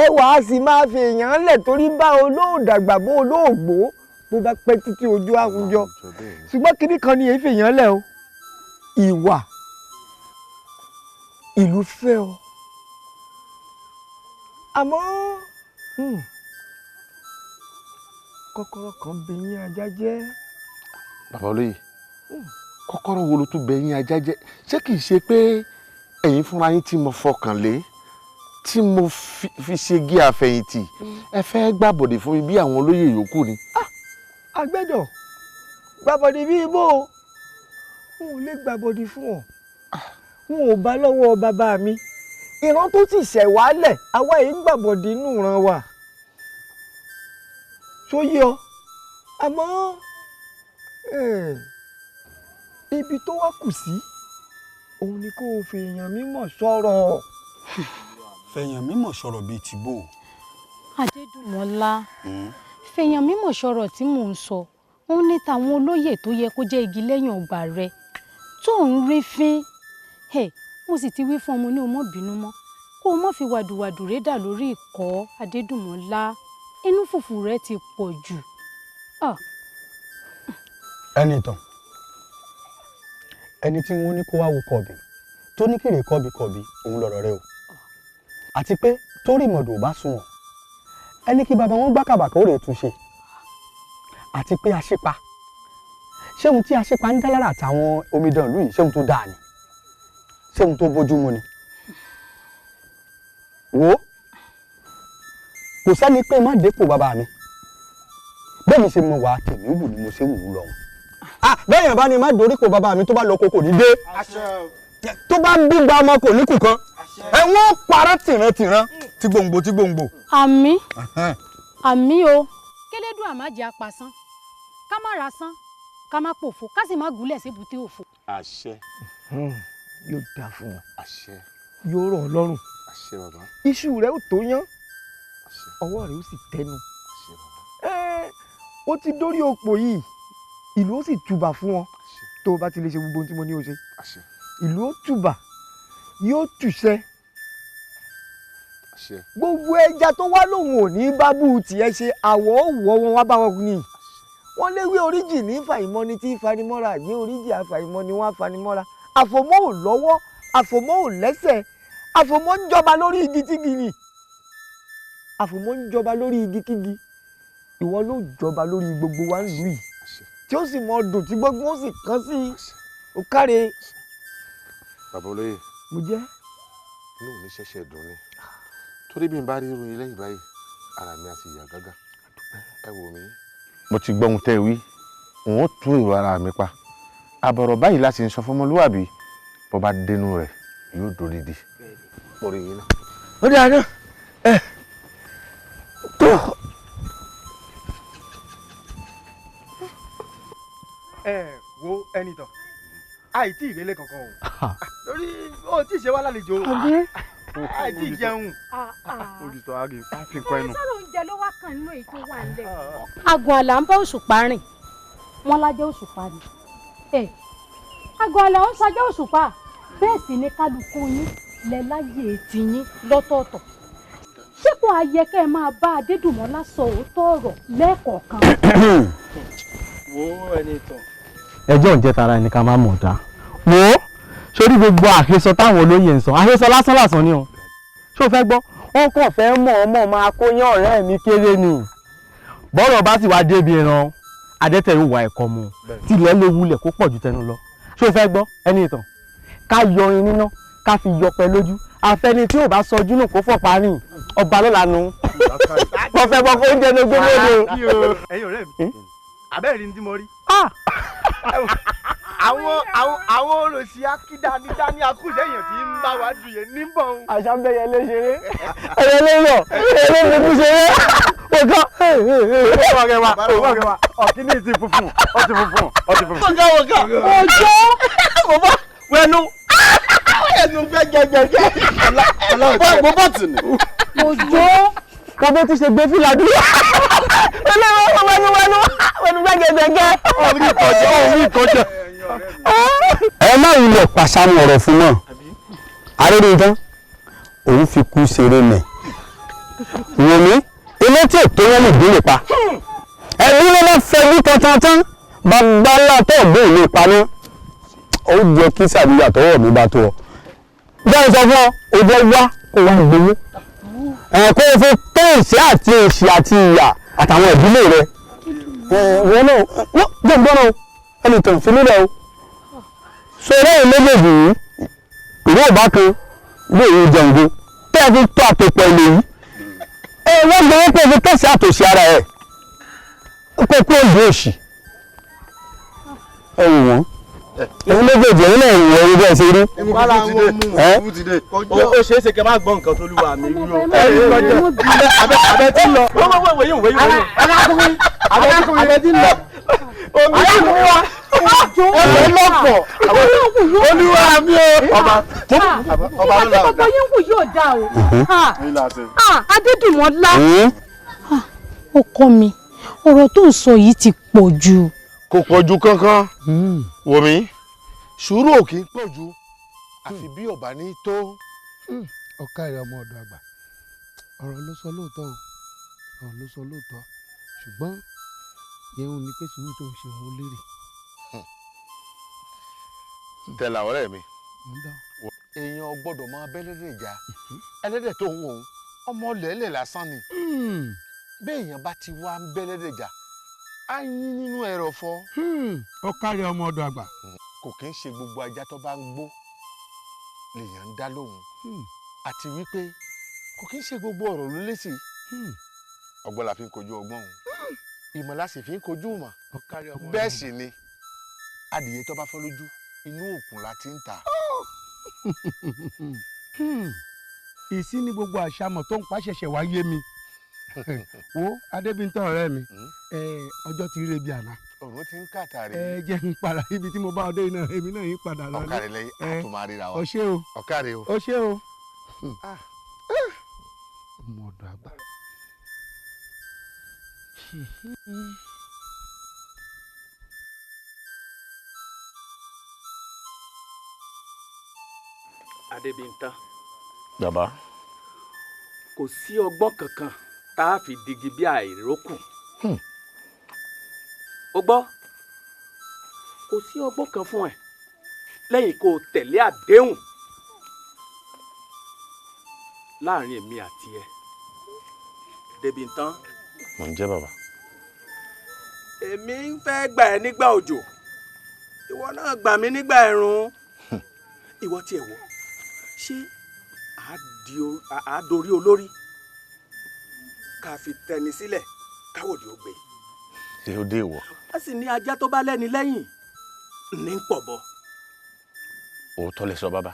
Ẹwà á sì máa fi èèyàn lẹ̀ torí bá olóòdàgbà bó olóògbó bó bá pẹ́ títí ojú àwùjọ. Ṣùgbọ́n kinní kan ni èyí fi èèyàn lẹ̀ o. Ìwà ìlú fẹ́ ọ. Àmọ́ kọ́kọ́rọ́ kan bẹ yín ajá jẹ́. Bàbá olóyè, kọ́kọ́rọ́ wo ló tún bẹ yín ajá jẹ́? Ṣé kìí ṣe pé ẹ̀yin fúnra yín tí mo fọkàn lé, tí mo fi ṣe gí àfẹ̀yìntì, ẹ fẹ́ gbàbọ̀dè fún mi bí àwọn olóyè yòókù ni? Àgbẹ̀dọ̀ gbàbọ̀dè bí ibò, n ò lè gbàbọ̀dè fún ọ. N ò bá lọ́wọ́ bàbá mi. Ìran tó ti ṣẹ̀ wálẹ̀, àwa yìí gbàbọ̀dè inú ìran wa. Ṣó yé ọ? Àmọ́ ibi tó wá kù sí, òun ni kó o fi èèyàn mímọ̀ sọ̀rọ̀. Fẹ̀yàn mímọ̀ sọ̀rọ̀ bíi tìbò. Adédùnmọ́lá, fẹ̀yàn mímọ̀ sọ̀rọ̀ tí mò ń sọ, òun ní tàwọn olóyè tó yẹ kó jẹ́ igi lẹ́yìn ọgbà rẹ tó ń rí fín. Mo sì ti wí fún ọmọ ní o mọ́ bínú mọ́, kó o mọ́ fi wàdùwàdù rẹ dà lórí ìkọ́. Adédùnmọ́lá, inú fùfù rẹ ti pọ̀ jù. Ẹni ìtàn, ẹni tí wọ́n ní kó wá wo kọ̀bì tó ní kéré kọ̀bì kọ̀bì, òun lọ̀rọ̀ rẹ o. Àti pé torí ìmọ̀dò ò bá sunwọ̀n, ẹni kí bàbá wọn gbá kàbàkà ó rè tún ṣe. Àti pé aṣípa, ṣé ohun tí aṣípa ń dá lára àtàwọn omidan ìlú yìí, ṣé ohun tó dáa ni? Ṣé ohun tó bójú mu ni? Wò ó, kò sẹ́ni pé má dépò bàbá mi. Bẹ́ẹ̀ mi ṣe mọ wàá tèmi wù ni mo ṣe wù ú lọ. Bẹ́ẹ̀ yẹn bá ní má dorípò bàbá mi, tó bá lọ kókò ní dé. Tó bá gbígba ọmọ kò ní kù kan. Ẹ̀wọ̀n parẹ́ tìrantìran tí gbòǹgbò tí gbòǹgbò. Àmín, àmín o. Kélédùn àmájẹ apasán, ká má ra sán, ká má pòfo, ká sì má gúnlẹ̀ sébùté òfo. Àṣẹ. Yóò dáa fún ọ. Àṣẹ. Yóò rọ̀ ọ́ lọ́rùn. Àṣẹ bàbá. Iṣu rẹ ó tó yán, ọwọ́ rẹ ó sì tẹnu. Ó ti dórí òpó yìí, ìlú ó sì tùbà fún ọ tó o bá ti lè ṣe gbogbo ohun tí mo ní o ṣe. Ìlú ó tùbà, yóò tùṣẹ. Gbogbo ẹja tó wá lòun ò ní bá bú tiẹ̀ ṣe, àwọ̀ òwò wọn wá bá wọn ní. Wọ́n léwé oríjì ní fàìmọ́ni tí fanimọ́ra, àgbé oríjì àfàìmọ́ni wọ́n àfanimọ́ra. Àfòmọ́ ò lọ́wọ́, àfòmọ́ ò lẹ́sẹ̀, àfòmọ́ ń jọba lórí igi tígi ni. Àfòmọ́ ń jọba lórí igi kígi. Ìwọ ló jọba lórí gbogbo wa nílùú yìí, tí ó sì mọ dùn tí gbogbo ó sì kán sí i. Ó káre. Bàbá olóyè, Mo jẹ́. Inú mi ṣẹ̀ṣẹ̀ dùn ni, torí bí n bá rí irun yín lẹ́yìn báyìí, ara mi á sì yá gágá. Ẹ wò mí. Mo ti gbọ́ ohun tẹ́ ẹ wí, n ó tún èrò ara mi pa. Àbọ̀rọ̀ báyìí láti ń sọ fọmọlúwàbí, bó bá dénú rẹ̀ yóò dòdìdì. Mo rí yín náà. Ó dáa náà, ẹ tó. Ẹ wo ẹni tán, àìtí ìrẹ̀lẹ̀ kankan o. Torí ó tí ì ṣe wá lálejò. Ẹ tí ì jẹun. Olùsọ àgè fi nǹkan ẹnu. Sọ̀rọ̀ oúnjẹ ló wá kàn nínú èyí tó wà nílẹ̀. Àgọ́ àlà ń bá òṣùpá rìn, wọ́n lájẹ́ òṣùpá ni. Àgọ́ àlà ń ṣajẹ́ òṣùpá, bẹ́ẹ̀ sì ni kálukú yín lẹ láyè tiyín lọ́tọ̀ọ̀tọ̀. Ṣé kò á yẹ kẹ́ ẹ máa bá Adédùmọ́lá sọ òótọ́ ọ̀rọ̀ lẹ́ẹ̀kọ̀ọ̀kan? Wo ẹni tàn. Ẹjọ́ ń jẹ́ tara ẹni ká má mọ̀ dá. Wo sórí gbogbo àhesọ táwọn olóyè ń sọ, àhesọ lásán lásán ni o. Ṣé o fẹ́ gbọ́? Wọ́n kàn fẹ́ mọ̀ ọmọ máa kó yán ọ̀rẹ́ mi kéré ni. Bọ́rọ̀ bá sì wá débi ìran, adẹ́tẹ̀ yóò wá ẹ̀kọ́ mu. Tilẹ̀ lè wulẹ̀ kó pọ̀ ju tẹnu lọ. Ṣé o fẹ́ gbọ́? Ẹni ìtàn. Ká yọrin níná, ká fi yọpẹ lójú. Àfẹni tí ò bá sọjú nù kó fọ̀pá rìn. Ọba ló lanu. Wọ́n fẹ́ bọ́ fún oúnjẹ ní gbogbo òde. Ẹ̀yin ọ̀rẹ́ mi, àbẹ́rẹ́ ni tí mo rí. Àwọn olùsí akídanidání akúṣẹ̀yàn tí ń bá wa dùn yẹn níbọ̀. Àṣà ń bẹ̀yẹ lé ṣeré. Ẹyẹ lé yọ̀, ẹyẹ lé mú ṣeré. Ògá. Ògá ọ̀kíní ti funfun, ó ti funfun, ó ti funfun. Ògá ògá. Òjò. Mo bá wẹnu. Ẹnu fẹ́ gẹ́gẹ́gẹ́. Mo bá tì ní. Òjò. Bàbá ti ṣe gbé fìlà dúró. Olówó wẹnu wẹnu wẹnu gbẹgẹgbẹgẹ. Orí ìkọjá, orí ìkọjá. Ẹ má wulẹ̀ pàṣámù ọ̀rọ̀ fún náà. Arẹ́rẹ́ òun fi kú ṣeré mẹ́. Wòmí, ilé tí ò tó wọ́n lè gbé lè pa. Ẹbí ló bá fẹ́ bí tantan bàbá ńlá tó gbé ìlú paná. Ó jẹ́ kí sàbíyà tọwọ́ mi bá tó ọ. Bẹ́ẹ̀ sọ fún ọ, ó jẹ́ wá kó wá gbowó. Kó o fi tó ìṣẹ́ àti òṣì àti ìyà àtàwọn ìdílé rẹ. Wọ́n náà jẹ́ gbọ́n náà ẹni tó ń fi nílẹ̀ o. Sọ̀rọ̀ ẹ̀ méjèèjì yìí, ìwé ọ̀bá kan ló yẹ jẹ̀ǹgbó tẹ́ ẹ fi tó àtòpọ̀ ilé yìí. Ẹ wọ́n gbowó pé o fi tẹ̀sí àtòṣì ara ẹ̀. Kó kó òjò òṣì. Ẹ wò wọ́n. Ẹ̀yin méjèèjì ẹ̀yin náà wọ ẹ̀yin bẹ́ẹ̀ ṣe rí. Ó ṣeé ṣe kẹ́ máa gbọ́ nǹkan tó lúwa mi wí o. Abẹ tí ń lọ. Wọ́n wọ́n wọ́n yóò wọ́n yóò. Abẹ tí ń lọ. Omi wa. Ọ̀rẹ́ lọ́pọ̀. Olúwa mi o. Ọba Ìwà tí gbogbo yín wù yóò dáa o. Adédùmọ́lá. Ọkọ mi, ọ̀rọ̀ tó ń sọ yìí ti pọ̀ jù. Kò pọ̀ jù kankan. Wò mí, sùúrù ò kì í pọ̀ jù àfi bí ọ̀bà ní tó. Ọ̀kàrẹ̀ ọmọ ọ̀dọ̀ àgbà, ọ̀rọ̀ ló sọ lóòótọ́ o, ọ̀rọ̀ ló sọ lóòótọ́, ṣùgbọ́n yẹn ò ní pé sùúrù tó ń ṣe òun lérè. Tẹ̀lá ọ̀rẹ́ mi, èèyàn gbọ́dọ̀ máa bẹ́lẹ́dẹ̀ jà, ẹlẹ́dẹ̀ tó ń wò ó ọmọ lẹ́lẹ̀ lásán ni. Béèyàn bá ti wá ń bẹ́lẹ́dẹ̀ jà, á yín nínú ẹrọ̀fọ̀. Ọ̀kàrẹ̀ ọmọ ọ̀dọ̀ àgbà. Kò kí ń ṣe gbogbo ajá tó bá ń gbó lèèyàn ń dá lóhùn, àti wípé kò kí ń ṣe gbogbo ọ̀rọ̀ ló lésì. Ọgbọ́n la fi ń kojú ọgbọ́n o, ìmọ̀ la sì fi ń kojú ìmọ̀. Bẹ́ẹ̀ sì ni adìyẹ tó bá fọ́ lójú inú òkun la ti ń tà. Ìsín ní gbogbo àṣàmọ̀ tó ń pa ṣẹ̀ṣẹ̀ wá yé mi. Wo Adébíntàn ọ̀rẹ́ mi, ọjọ́ ti rí ebi àná. Òun ti ń kàtàrí. Ẹ jẹ́ n padà ibi tí mo bá ọdẹ iná èmi náà yín padà lọ. Ọ̀kàrẹ̀ lẹ́yìn àtúmọ̀ àríra wa. O ṣé o. Ọ̀kàrẹ̀ o. O ṣé o. Ọmọ ọ̀dọ̀ àgbà. Adébíntàn. Bàbá. Kò sí ọgbọ́n kankan tá a fi digi bí àìrókù. O gbọ́, kò sí ọgbọ́n kan fún ẹ lẹ́yìn kó o tẹ̀lé àdéhùn láàrin èmi àti ẹ. Débìntàn. Mò ń jẹ́ bàbá. Èmi ń fẹ́ gbà ẹ́ nígbà òjò, ìwọ náà gbà mí nígbà ẹ̀rùn. Ìwọ tiẹ̀ wò, ṣé àá dorí olórí ká fi tẹni sílẹ̀ káwòdì ó gbé. Ṣé ó dé ìwọ? A sì ní ajá tó bá lẹ́ni lẹ́yìn ní pọ̀ bọ́. Òótọ́ lẹ sọ bàbá.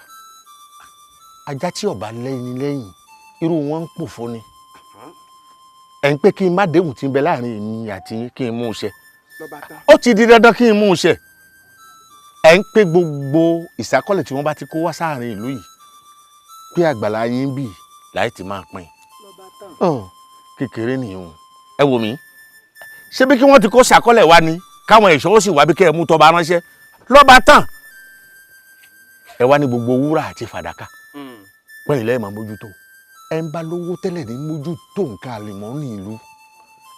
Ajá tí ó bá lẹ́ni lẹ́yìn irú wọn ń pòfo ni. Ẹ̀ ń pé kí n má déhùn tí ń bẹ láàrin èmi àti yín kí n mú un ṣẹ. Ó ti di dandan kí n mú un ṣẹ. Ẹ ń pé gbogbo ìsákọ́lẹ̀ tí wọ́n bá ti kó wá sáàrin ìlú yìí pé àgbàlá yín bì láì ti máa pín. Kékeré nìyẹn. Ẹ wò mí, ṣé bí kí wọ́n ti kó ṣàkọ́lẹ̀ wá ni káwọn ẹ̀ṣọ́ ó sì wá bí kẹ́ ẹ mú tọba ránṣẹ́ lọ́ba tán. Ẹ wá ní gbogbo wúrà àti fàdákà pẹ́yìn lẹ́yìn máa mójútó. Ẹ ń bá lówó tẹ́lẹ̀ ní mójútó nǹkan àlùmọ́ọ́nì ìlú,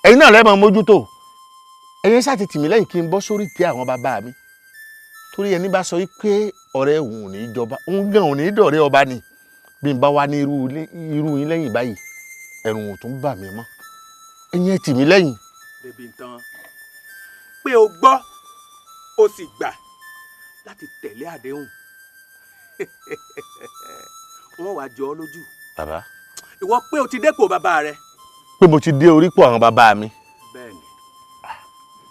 ẹ̀yin náà lẹ́ẹ̀ máa mójútó. Ẹ̀yin ṣáà ti tì mí lẹ́yìn kí n bọ́ sórí tẹ àwọn bàbá mi, torí ẹni bá sọ pé ọ̀rẹ́ òun ò ní jọba, òun gan ò ní dọ̀rẹ́ ọba ni. Bí n bá wá ní irú yín lẹ́yìn báyìí, ẹ̀rù ò tún bà mí mọ́. Ẹ̀yin ẹ tì mí lẹ́yìn. Débìntàn, pé o gbọ́ o sì gbà láti tẹ̀lé àdéhùn, wọ́n wàá jọ ọ́ lójú. Bàbá, ìwọ pé o ti dépò bàbá rẹ. Pé mo ti dé orípò àwọn bàbá mi. Bẹ́ẹ̀ni.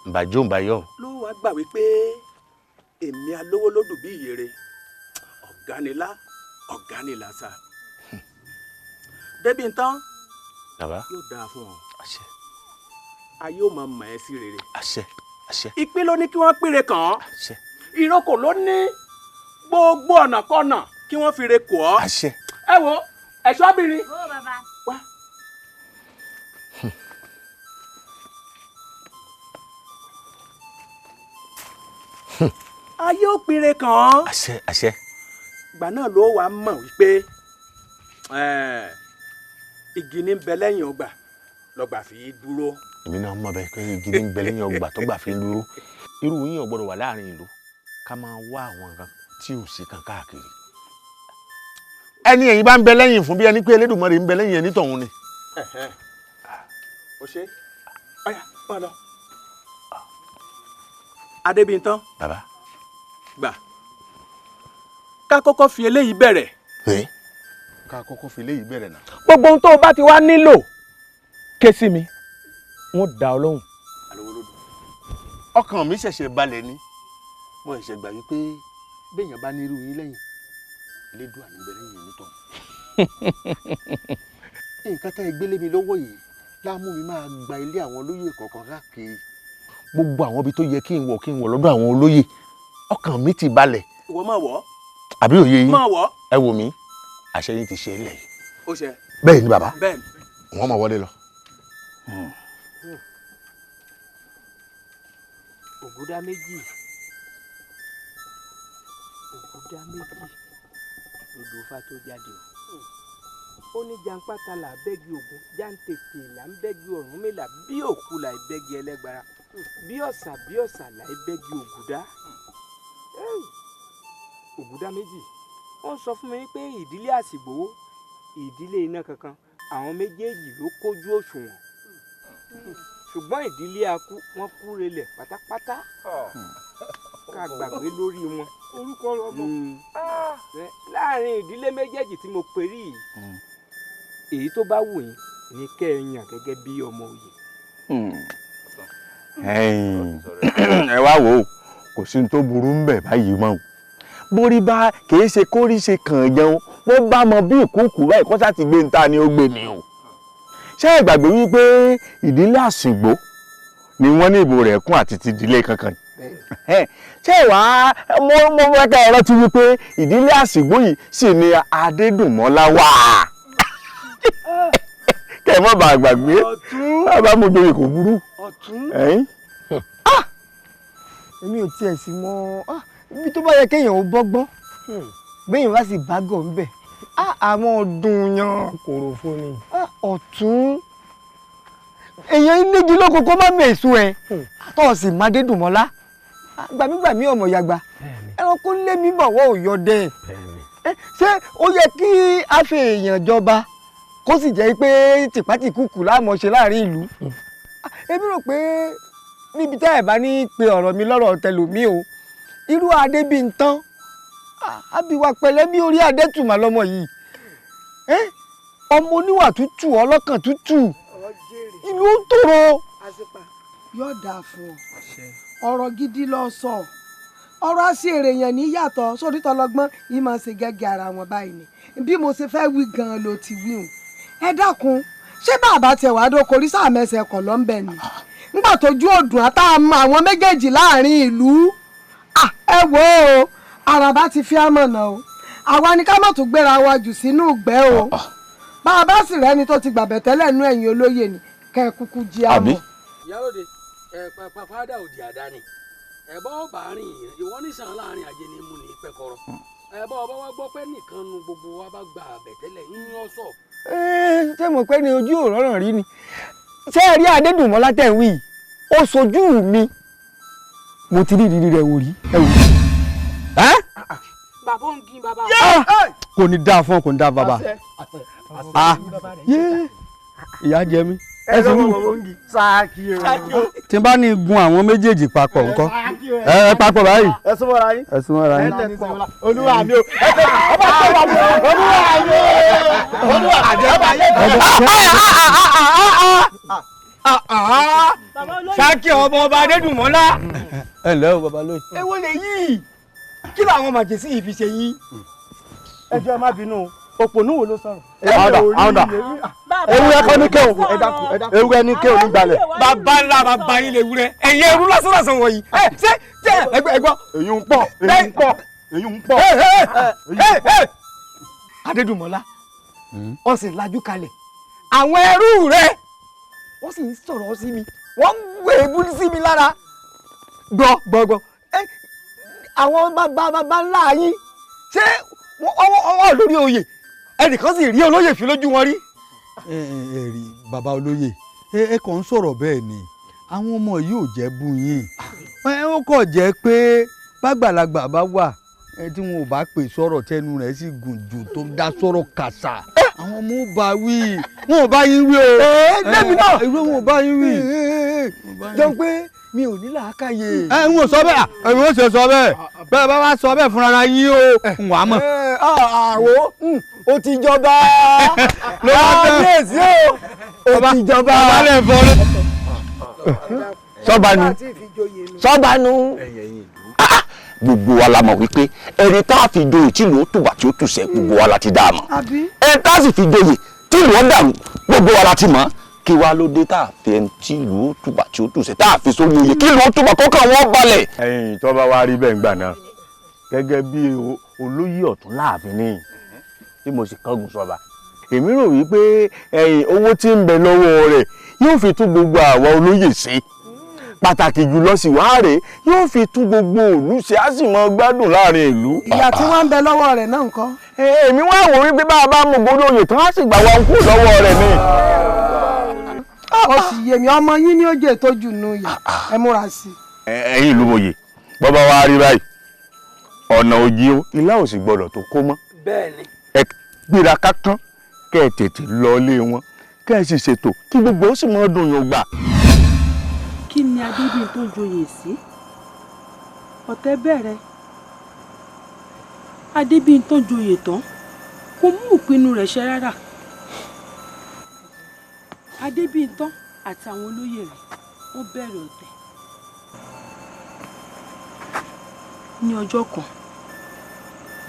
Ǹbàjọ́ ǹbàyọ̀. Ló wàá gbà wípé èmi alówó lódù bí ìyèrè, ọ̀gánilá ọ̀gánilàsà. Débìntàn, bàbá, yóò dáa fún ọ. Àṣẹ. Ayé ò máa mọ̀ ẹ́ sí rere. Àṣẹ. Àṣẹ. Ìpín ló ní kí wọ́n pínre kàn án. Àṣẹ. Ìrókò ló ní gbogbo ọ̀nà kọ́nà kí wọ́n fi re kò ọ́. Àṣẹ. Ẹ wo ẹ̀ṣọ́bìnrin. Ó bàbá. Wá. Ayé ò pínre kàn án. Àṣẹ. Àṣẹ. Ìgbà náà ló wàá mọ̀ wípé igi ní bẹ lẹ́yìn ọgbà lọ́gbà fi dúró. Èmi náà mọ̀ bẹ́ẹ̀ pé igi ní bẹ lẹ́yìn ọgbà tó gbà fi dúró. Irú yín ò gbọ́dọ̀ wà láàrin ìlú ká máa wá àwọn nǹkan tí ò sí kan káàkiri. Ẹni ẹ̀yin bá ń bẹ lẹ́yìn fún bí ẹni pé Elédùmarè ń bẹ lẹ́yìn ẹni tọ̀hún ni. O ṣe ọyà bọ́ lọ. Adébíntán. Bàbá. Gbà ká kọ́kọ́ fi eléyìí bẹ̀rẹ̀. Ká kọ́kọ́ fi eléyìí bẹ̀rẹ̀ náà. Gbogbo ohun tó o bá ti wá nílò ké sí mi, wọ́n dá ọ lóhùn. Ọkàn mi ṣẹ̀ṣẹ̀ balẹ̀ ni, mo ṣẹ̀ṣẹ̀ gbà wípé béèyàn bá ní irú yín lẹ́yìn, Elédùà ní bẹ lẹ́yìn ẹni tọ̀hún. Nǹkan tá ẹ gbélé mi lọ́wọ́ yìí láàmú mi máa gba ilé àwọn olóyè kọ̀ọ̀kan káàkiri. Gbogbo àwọn ibi tó yẹ kí n wọ̀ kí n wọ̀ lọ́dọ̀ àwọn olóyè, ọkàn mi ti balẹ̀. Ìwọ máa wọ̀. Àbí òye yín? Máa wọ̀. Ẹ wò mí, àṣẹ yín ti ṣe é lẹ̀ yìí. Ó ṣe. Bẹ́ẹ̀ ni bàbá. Bẹ́ẹ̀ ni. Wọ́n máa wọlé lọ. Ògúndá méjì, Ògúndá méjì lodò Ifá tó jáde o. Ó ní jàǹpátá là bẹ́gi Ògún, jàǹtètè là ń bẹ́gi Ọ̀rúnmìlà, bí òkú là bẹ́gi Ẹlẹ́gbára, bí ọ̀sà bí ọ̀sà là bẹ́gi Ògúndá. Ògúndá méjì ó ń sọ fún mi pé ìdílé Àsìgbòwó, ìdílé iná kankan, àwọn méjèèjì ló kójú òṣùwọ̀n, ṣùgbọ́n ìdílé akú wọn kúrelẹ̀ pátápátá ká gbàgbé lórí wọn. Orúkọ ọmọ. Láàrin ìdílé méjèèjì tí mo perí yìí, èyí tó bá wù yín ni kẹ́ ẹ yàn gẹ́gẹ́ bí ọmọ òye. Ẹ wá wò ó, kò sí ní tó burú ń bẹ̀ báyìí mọ́ o. Borí bá kìí ṣe kórí ṣe kàn jẹun, wọ́n bá mọ bí ìkúùkù báyìí kọ́sà ti gbé níta ni ó gbé mi o. Ṣé ẹ gbàgbé wípé ìdílé Àsìgbò ni wọ́n ní ìbò rẹ̀ kún àti ti ìdílé kankan? Ṣé wàá mo fẹ́ kẹ́ ẹ rántí wípé ìdílé Àsìgbò yìí sì ni Adédùnmọ́lá wà. Kẹ́ ẹ má bàa gbàgbé, bàbá mo joyè kò burú. Èmi ò tiẹ̀ sì mọ ibi tó bá yẹ kéèyàn ó bọ́gbọ́n, béèyàn bá sì bá gọ̀ ńbẹ̀, àwọn ọdún yan. Kòròfo ni. Ọ̀tún èèyàn nígi lóko kó má mèso ẹ, tọ́ sì má Adédùnmọ́lá. Gbàmígbàmí ọmọ yàgbà, ẹranko lé mi bọ̀ wọ́ òyọ dẹ. Ṣé ó yẹ kí a fi èèyàn jọba kó sì jẹ́ pé tìpátìkùkù láàmú ṣe láàrin ìlú? Èmi rò pé níbi tẹ́ ẹ̀ bá ní pe ọ̀rọ̀ mi lọ́rọ̀ tẹlòmí o, irú Adébíntán àbíwá pẹ̀lẹ́ bí orí Adétùmá lọ́mọ yìí, ọmọ oníwà tútù, ọlọ́kàn tútù, ìlú ń tòrò. Yóò dáa fún ọ, ọ̀rọ̀ gidi ló sọ, ọ̀rọ̀ àṣìírè yẹn ní yàtọ̀ sórí tọlọgbọ́n yìí máa ṣe gẹ́gẹ́ ara wọn báyìí ni bí mo ṣe fẹ́ wí gan-an ló ti wí hùn. Ẹ dákun, ṣé bàbá tiẹ̀ wàá dóko rí sáà mẹ́sẹ̀ kọ̀ lọ́nbẹ̀ ni nígbà tójú òdùn àtàwọn àwọn méjèèjì láàrin ìlú? Ẹ wò ó, àràbá ti fi àmọ̀nà o. Àwa ni ká má tún gbéra wa jù sínú ìgbẹ́ o. Bá a bá sì rẹ́ni tó ti gbàbẹ̀ tẹ́lẹ̀ nú ẹ̀yìn olóyè ni kẹ́ ẹ kúkú jí àmọ́. Ìyálóde ẹ pàpàdà òdì àdáni ẹ bọ́ bá rìn ìwọ nísàn láàrin ajé ni mú ní pẹ́kọ̀rọ̀ ẹ bọ́ ọba wa gbọ́ pé nìkan nu gbogbo wa bá gba àbẹ̀tẹ́lẹ̀ ń yán sọ. Ṣé mo pẹ́ ni ojú òrọ̀ràn rí ni? Ṣé ẹ rí Adédùnmọ́lá tẹ̀ ń wí yìí? Ó sojú mi, mo ti rí ìrírí rẹ̀ wò rí. Ẹ wò. Bàbá ń gin bàbá. Kò ní dáa fún ọ, kò ní dáa bàbá. Ìyá jẹ mí. Ẹ sì wù. Tí n bá ní gun àwọn méjèèjì papọ̀ ńkọ́? Ẹ papọ̀ báyìí. Ẹ súnmọ́ ra yín. Ẹ súnmọ́ ra yín. Olúwa mi o. Ọba tó wà mí. Olúwa mi o. Olúwa mi o. Sákì ọmọ ọba Adédùnmọ́lá. Ẹ ǹlẹ́ o bàbá lóye. Èwo lè yí? Kí làwọn màjèsí yìí fi ṣe yín? Ẹ jọ̀ọ́ ẹ má bínú o, òpònú wo ló sọ̀rọ̀? Àwọ̀dà àwọ̀dà. Ewúrẹ́ kọ́ ní kéwòn. Ewúrẹ́ ní kéwòn ní gbalẹ̀. Bàbá ńlá bàbá yín lè wúrẹ́. Ẹ̀yin ẹrú lásán lásán wọ̀nyí. Ẹ ṣé ṣé ẹgbẹ́ ẹgbọ́. Èyí ń pọ̀, èyí ń pọ̀, èyí ń pọ̀. Adédùnmọ́lá, ó sì lajú kalẹ̀. Àwọn ẹrú rẹ̀ wọ́n sì ń sọ̀rọ̀ sí mi, wọ́n ń gbé ebú sí mi lára. Gbọ́ gbọ́ gbọ́. Àwọn bàbá bàbá ńlá yín ṣé wọ́n wà lórí oyè? Ẹnìkan sì rí olóyè fi lójú wọn rí. Ẹ ẹ rí bàbá olóyè, ẹ kàn ń sọ̀rọ̀ bẹ́ẹ̀ ni, àwọn ọmọ yìí ò jẹ́ bú yín. Ẹ ó kàn jẹ́ pé bàgbàlagbà bá wà tí wọn ò bá pè sọ̀rọ̀ tẹnu rẹ̀ sì gùn jù tó dá sọ̀rọ̀ kàṣà. Àwọn ọmọ ò bá wí, wọn ò bá yín wí o. Ẹ lẹ́mi náà. Ìwé wọn ò bá yín wí. Jọ pé mi ò ní làákàyè. Ẹ ń wò sọ bẹ́ẹ̀, èmi ò ṣe sọ bẹ́ẹ̀, bẹ́ẹ̀ bá wá sọ bẹ́ẹ̀ fúnra yín o, ń wàá mọ̀. Àwọ̀ ó ti jọba. Kábíyèsí o, ó ti jọba. Ọba lè fọ lé. Sọ́ba nu sọ́ba nu gbogbo wa la mọ̀ wípé ẹni tá a fi joyè tí ìlú ó tùbà tí ó tùsẹ̀ gbogbo wa la ti dá a mọ̀. Ẹni tá a sì fi joyè tí ìlú ó dàrú gbogbo wa la ti mọ̀. Kí wá ló dé tá a fi ẹni tí ìlú ó tùbà tí ó tùsẹ̀ tá a fi sórí oyè kí ìlú ó tùbà kó kàn wọ́n balẹ̀. Ẹ̀yin tó bá wá rí bẹ́ẹ̀ ń gbà náà gẹ́gẹ́ bí olóyè ọ̀tún láàfin ní tí mo sì kángun sọba, èmi rò wípé ẹ̀yin owó tí ń bẹ lọ́wọ́ rẹ̀ yóò fi tún gbogbo àwa olóyè ṣe, pàtàkì jùlọ sì wá rèé yóò fi tún gbogbo ìlú ṣe, á sì mọ gbádùn láàrin ìlú. Ìyá tí wọ́n ń bẹ lọ́wọ́ rẹ̀ náà ńkọ́. Èmi wá wò wípé bá a bá mú gbódò oyè tán á sì gbà wá kú lọ́wọ́ rẹ̀ ni. Ó sì yé mi, ọmọ yín ní ó jẹ́ ìtọ́jú nù yà, ẹ múra sí i. Ẹ̀yin ìlú mòye, bọ́bá wa rí báyìí ọ̀nà òjì o, ilá ò sì gbọ́dọ̀ tó kó mọ́. Bẹ́ẹ̀ni. Ẹ gbéra kákán kẹ́ ẹ tètè lọ ilé wọn kẹ́ ẹ sì ṣètò kí gbogbo ó sì mọ́ dùn yóò gbà. Kí ni Adébíyí tó joyè sí? Ọ̀tẹ̀ bẹ̀rẹ̀. Adébíyí tó joyè tán kò mú ìpinnu rẹ̀ ṣẹ rárá. Adébíyí tán àti àwọn olóyè rẹ̀ wọ́n bẹ̀rẹ̀ ọ̀tẹ̀. Ní ọjọ́ kan,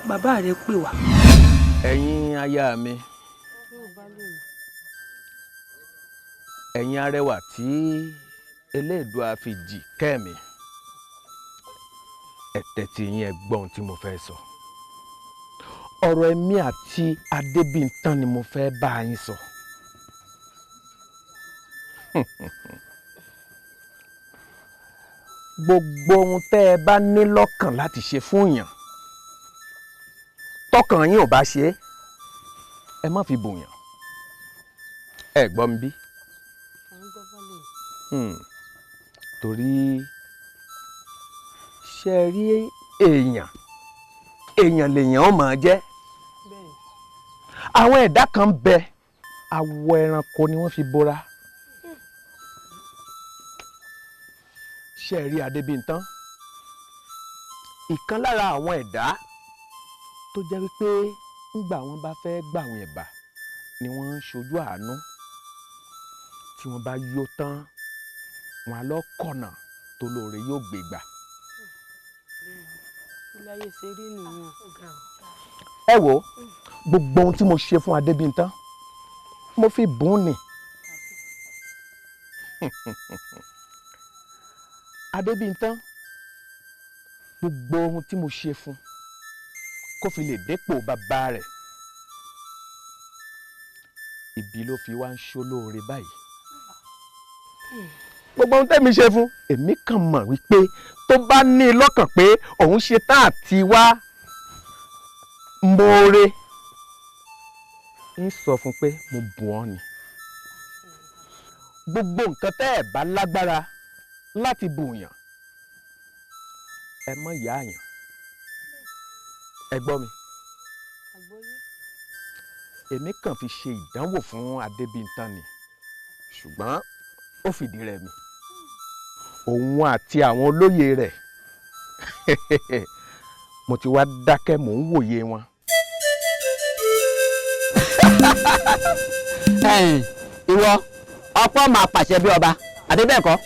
bàbá rẹ̀ pè wá. Ẹ̀yin aya mi, ẹ̀yin arẹwà tí Elédùà fi jì kẹ́mi, ẹ tẹ́tí yín ẹ gbọ́ ohun tí mo fẹ́ sọ. Ọ̀rọ̀ ẹ̀mí àti Adébíntán ni mo fẹ́ bá yín sọ. Gbogbo ohun tẹ́ ẹ bá ní lọ́kàn láti ṣe fún yàn, tọkàn yín ò bá ṣe é, ẹ má fi bòyàn. Ẹ gbọ́ mi bí? Torí ṣe rí èèyàn, èèyàn lèèyàn ó máa jẹ́. Àwọn ẹ̀dá kan bẹ, awọ ẹranko ni wọ́n fi bora. Ṣe rí Adébíntán, ìkan lára àwọn ẹ̀dá tó jẹ́ wípé ńgbà wọ́n bá fẹ́ gbàwọn ẹ̀bà ni wọ́n ń ṣojú àánú. Tí wọ́n bá yó tán, wọn á lọ kọ̀nà tó lóore yóò gbé gbà. Ẹ wo gbogbo ohun tí mo ṣe fún Adébíntán, mo fi bùn ni. Adébíntán Gbogbo ohun tí mo ṣe fún kó fi lè dépò bàbá rẹ̀, ibi ló fi wá ń ṣolóore báyìí. Gbogbo ohun tẹ́mi ṣe fún, èmi kàn mọ̀ wípé tó bá ní i lọ́kàn pé òun ṣe tá àti wá mọ́ọ́rẹ́, ń sọ fún pé mo bùn ọ́ ni. Gbogbo nǹkan tẹ́ ẹ̀ bá lágbára láti bùnyàn, ẹ mọ̀ yá àyàn. Ẹ gbọ́ mi, èmi kàn fi ṣe ìdánwò fún Adébíntán ni, ṣùgbọ́n ó fìdí rẹmi. Òun àti àwọn olóyè rẹ̀, mo ti wá dákẹ́, mò ń wòye wọn. Ìwọ ọ̀pọ̀ máa pàṣẹ bí ọba àbí bẹ́ẹ̀ kọ́,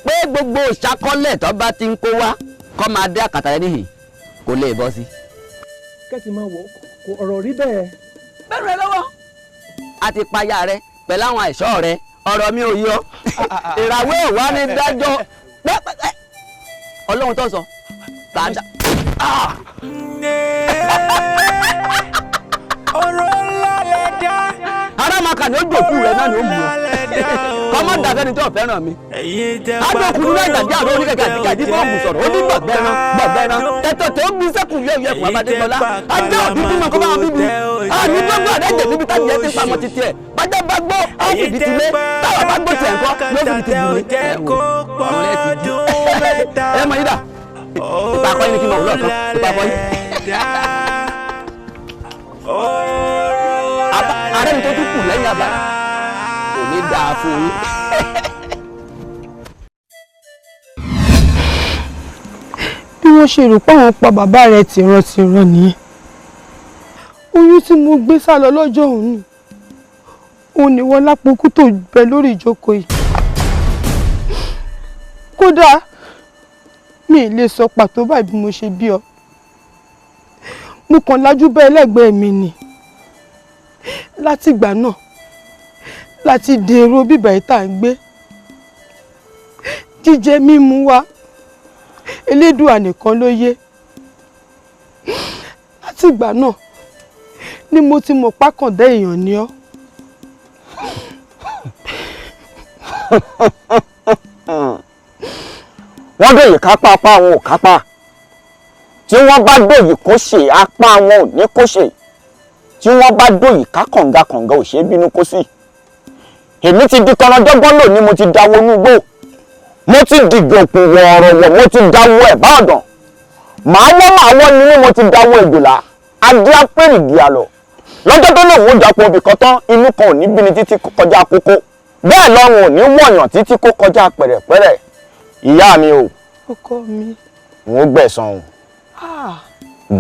pé gbogbo ìṣàkọọ́lẹ̀ tó bá ti ń kó wá kó máa dé àkàtà rẹ níhìn kò lè bọ́ sí. Kẹ́sì máa wọ ọ̀rọ̀ rí bẹ́ẹ̀. Bẹ́ẹ̀rù ẹ lọ́wọ́ a ti payá rẹ pẹ̀lú àwọn àìsàn rẹ, ọ̀rọ̀ mi ò yọ. Ìràwé ò wá ní dájọ́ pẹ́pẹ́ ọlọ́run tó sọ tàdá. Ọ̀rọ̀ ńlá lẹ dá. Arámaka ni ó jòkú rẹ náà ni ó mú ọ kọ́mọ́ dàbẹ́ ni tí ò fẹ́ràn mi. Adókùnrin náà gbàgbé àwọn oníkẹ̀kẹ́ àti gàdí bọ́ọ̀mù sọ̀rọ̀ ó ní gbọ̀gbẹ́ran gbọ̀gbẹ́ran tẹ́tọ̀ tó bí sẹ́kù yẹ yẹ fún Abadégbọlá. Ajá òbí bímọ kó bá wọn bíbí. Àní gbogbo àdéjẹ níbi táyì ẹ ti pamọ́ títí ẹ̀. Bájá bá gbó á fìdí ti lé, táwa bá gbó tiẹ̀ ńkọ́ yóò fìdí ti bù mí. Ẹ wò ọ̀run lẹ́ẹ̀ ti jí. Ẹ mọ yídà ìpa akọ́yìn ni kí n mọ̀ wúlọ̀ kan ìpa akọ́yìn. Ààrẹ mi tó tún kù lẹ́yìn àbàrà kò ní dáa fún yín. Bí wọ́n ṣe rò páwọn pa bàbá rẹ̀ tìrantìran nìyẹn. Oyún tí mo gbé sá lọ lọ́jọ́ òun ni òun ni wọ́n lápòkú tó bẹ lórí ìjókòó yìí. Kódà mi ì lè sọ pàtó báyìí bí mo ṣe bí ọ. Mo kàn lajú bá ẹlẹ́gbẹ̀ẹ́ mi ni. Látìgbà náà láti dèrò bíbà yìí tá à ń gbé, jíjẹ mímu wa Elédùà nìkan ló yé. Látìgbà náà ni mo ti mọ̀ pákàndá èèyàn ni ọ́. Wọ́n dòyè kápá apá wọn ò kápá, tí wọ́n bá dòyè kó ṣe apá wọn ò ní kó ṣe, tí wọ́n bá dòyè ká kànga kànga ò ṣe é bínú kó sí. Èmi ti di kọ̀nàjọ́gbọ́n lónìí, mo ti dáwọ́ inú igbó, mo ti dìgòkù wọ̀ọ̀rọ̀wọ̀, mo ti dáwọ́ ẹ̀bá ọ̀dàn, màá wọ́ ni mí, mo ti dáwọ́ ìgbòlá adé apẹ̀rìgì àlọ́. Lọ́jọ́ tó lòun ó dàpọ̀ obì kan tán, inú kan ò ní bíni títí kó kọjá kókó, bẹ́ẹ̀ lọ́rùn ò ní wọ̀yàn títí kó kọjá pẹ̀rẹ̀pẹ̀rẹ̀. Ìyá mi o, Ọkọ mi. n ó gbẹ̀san o,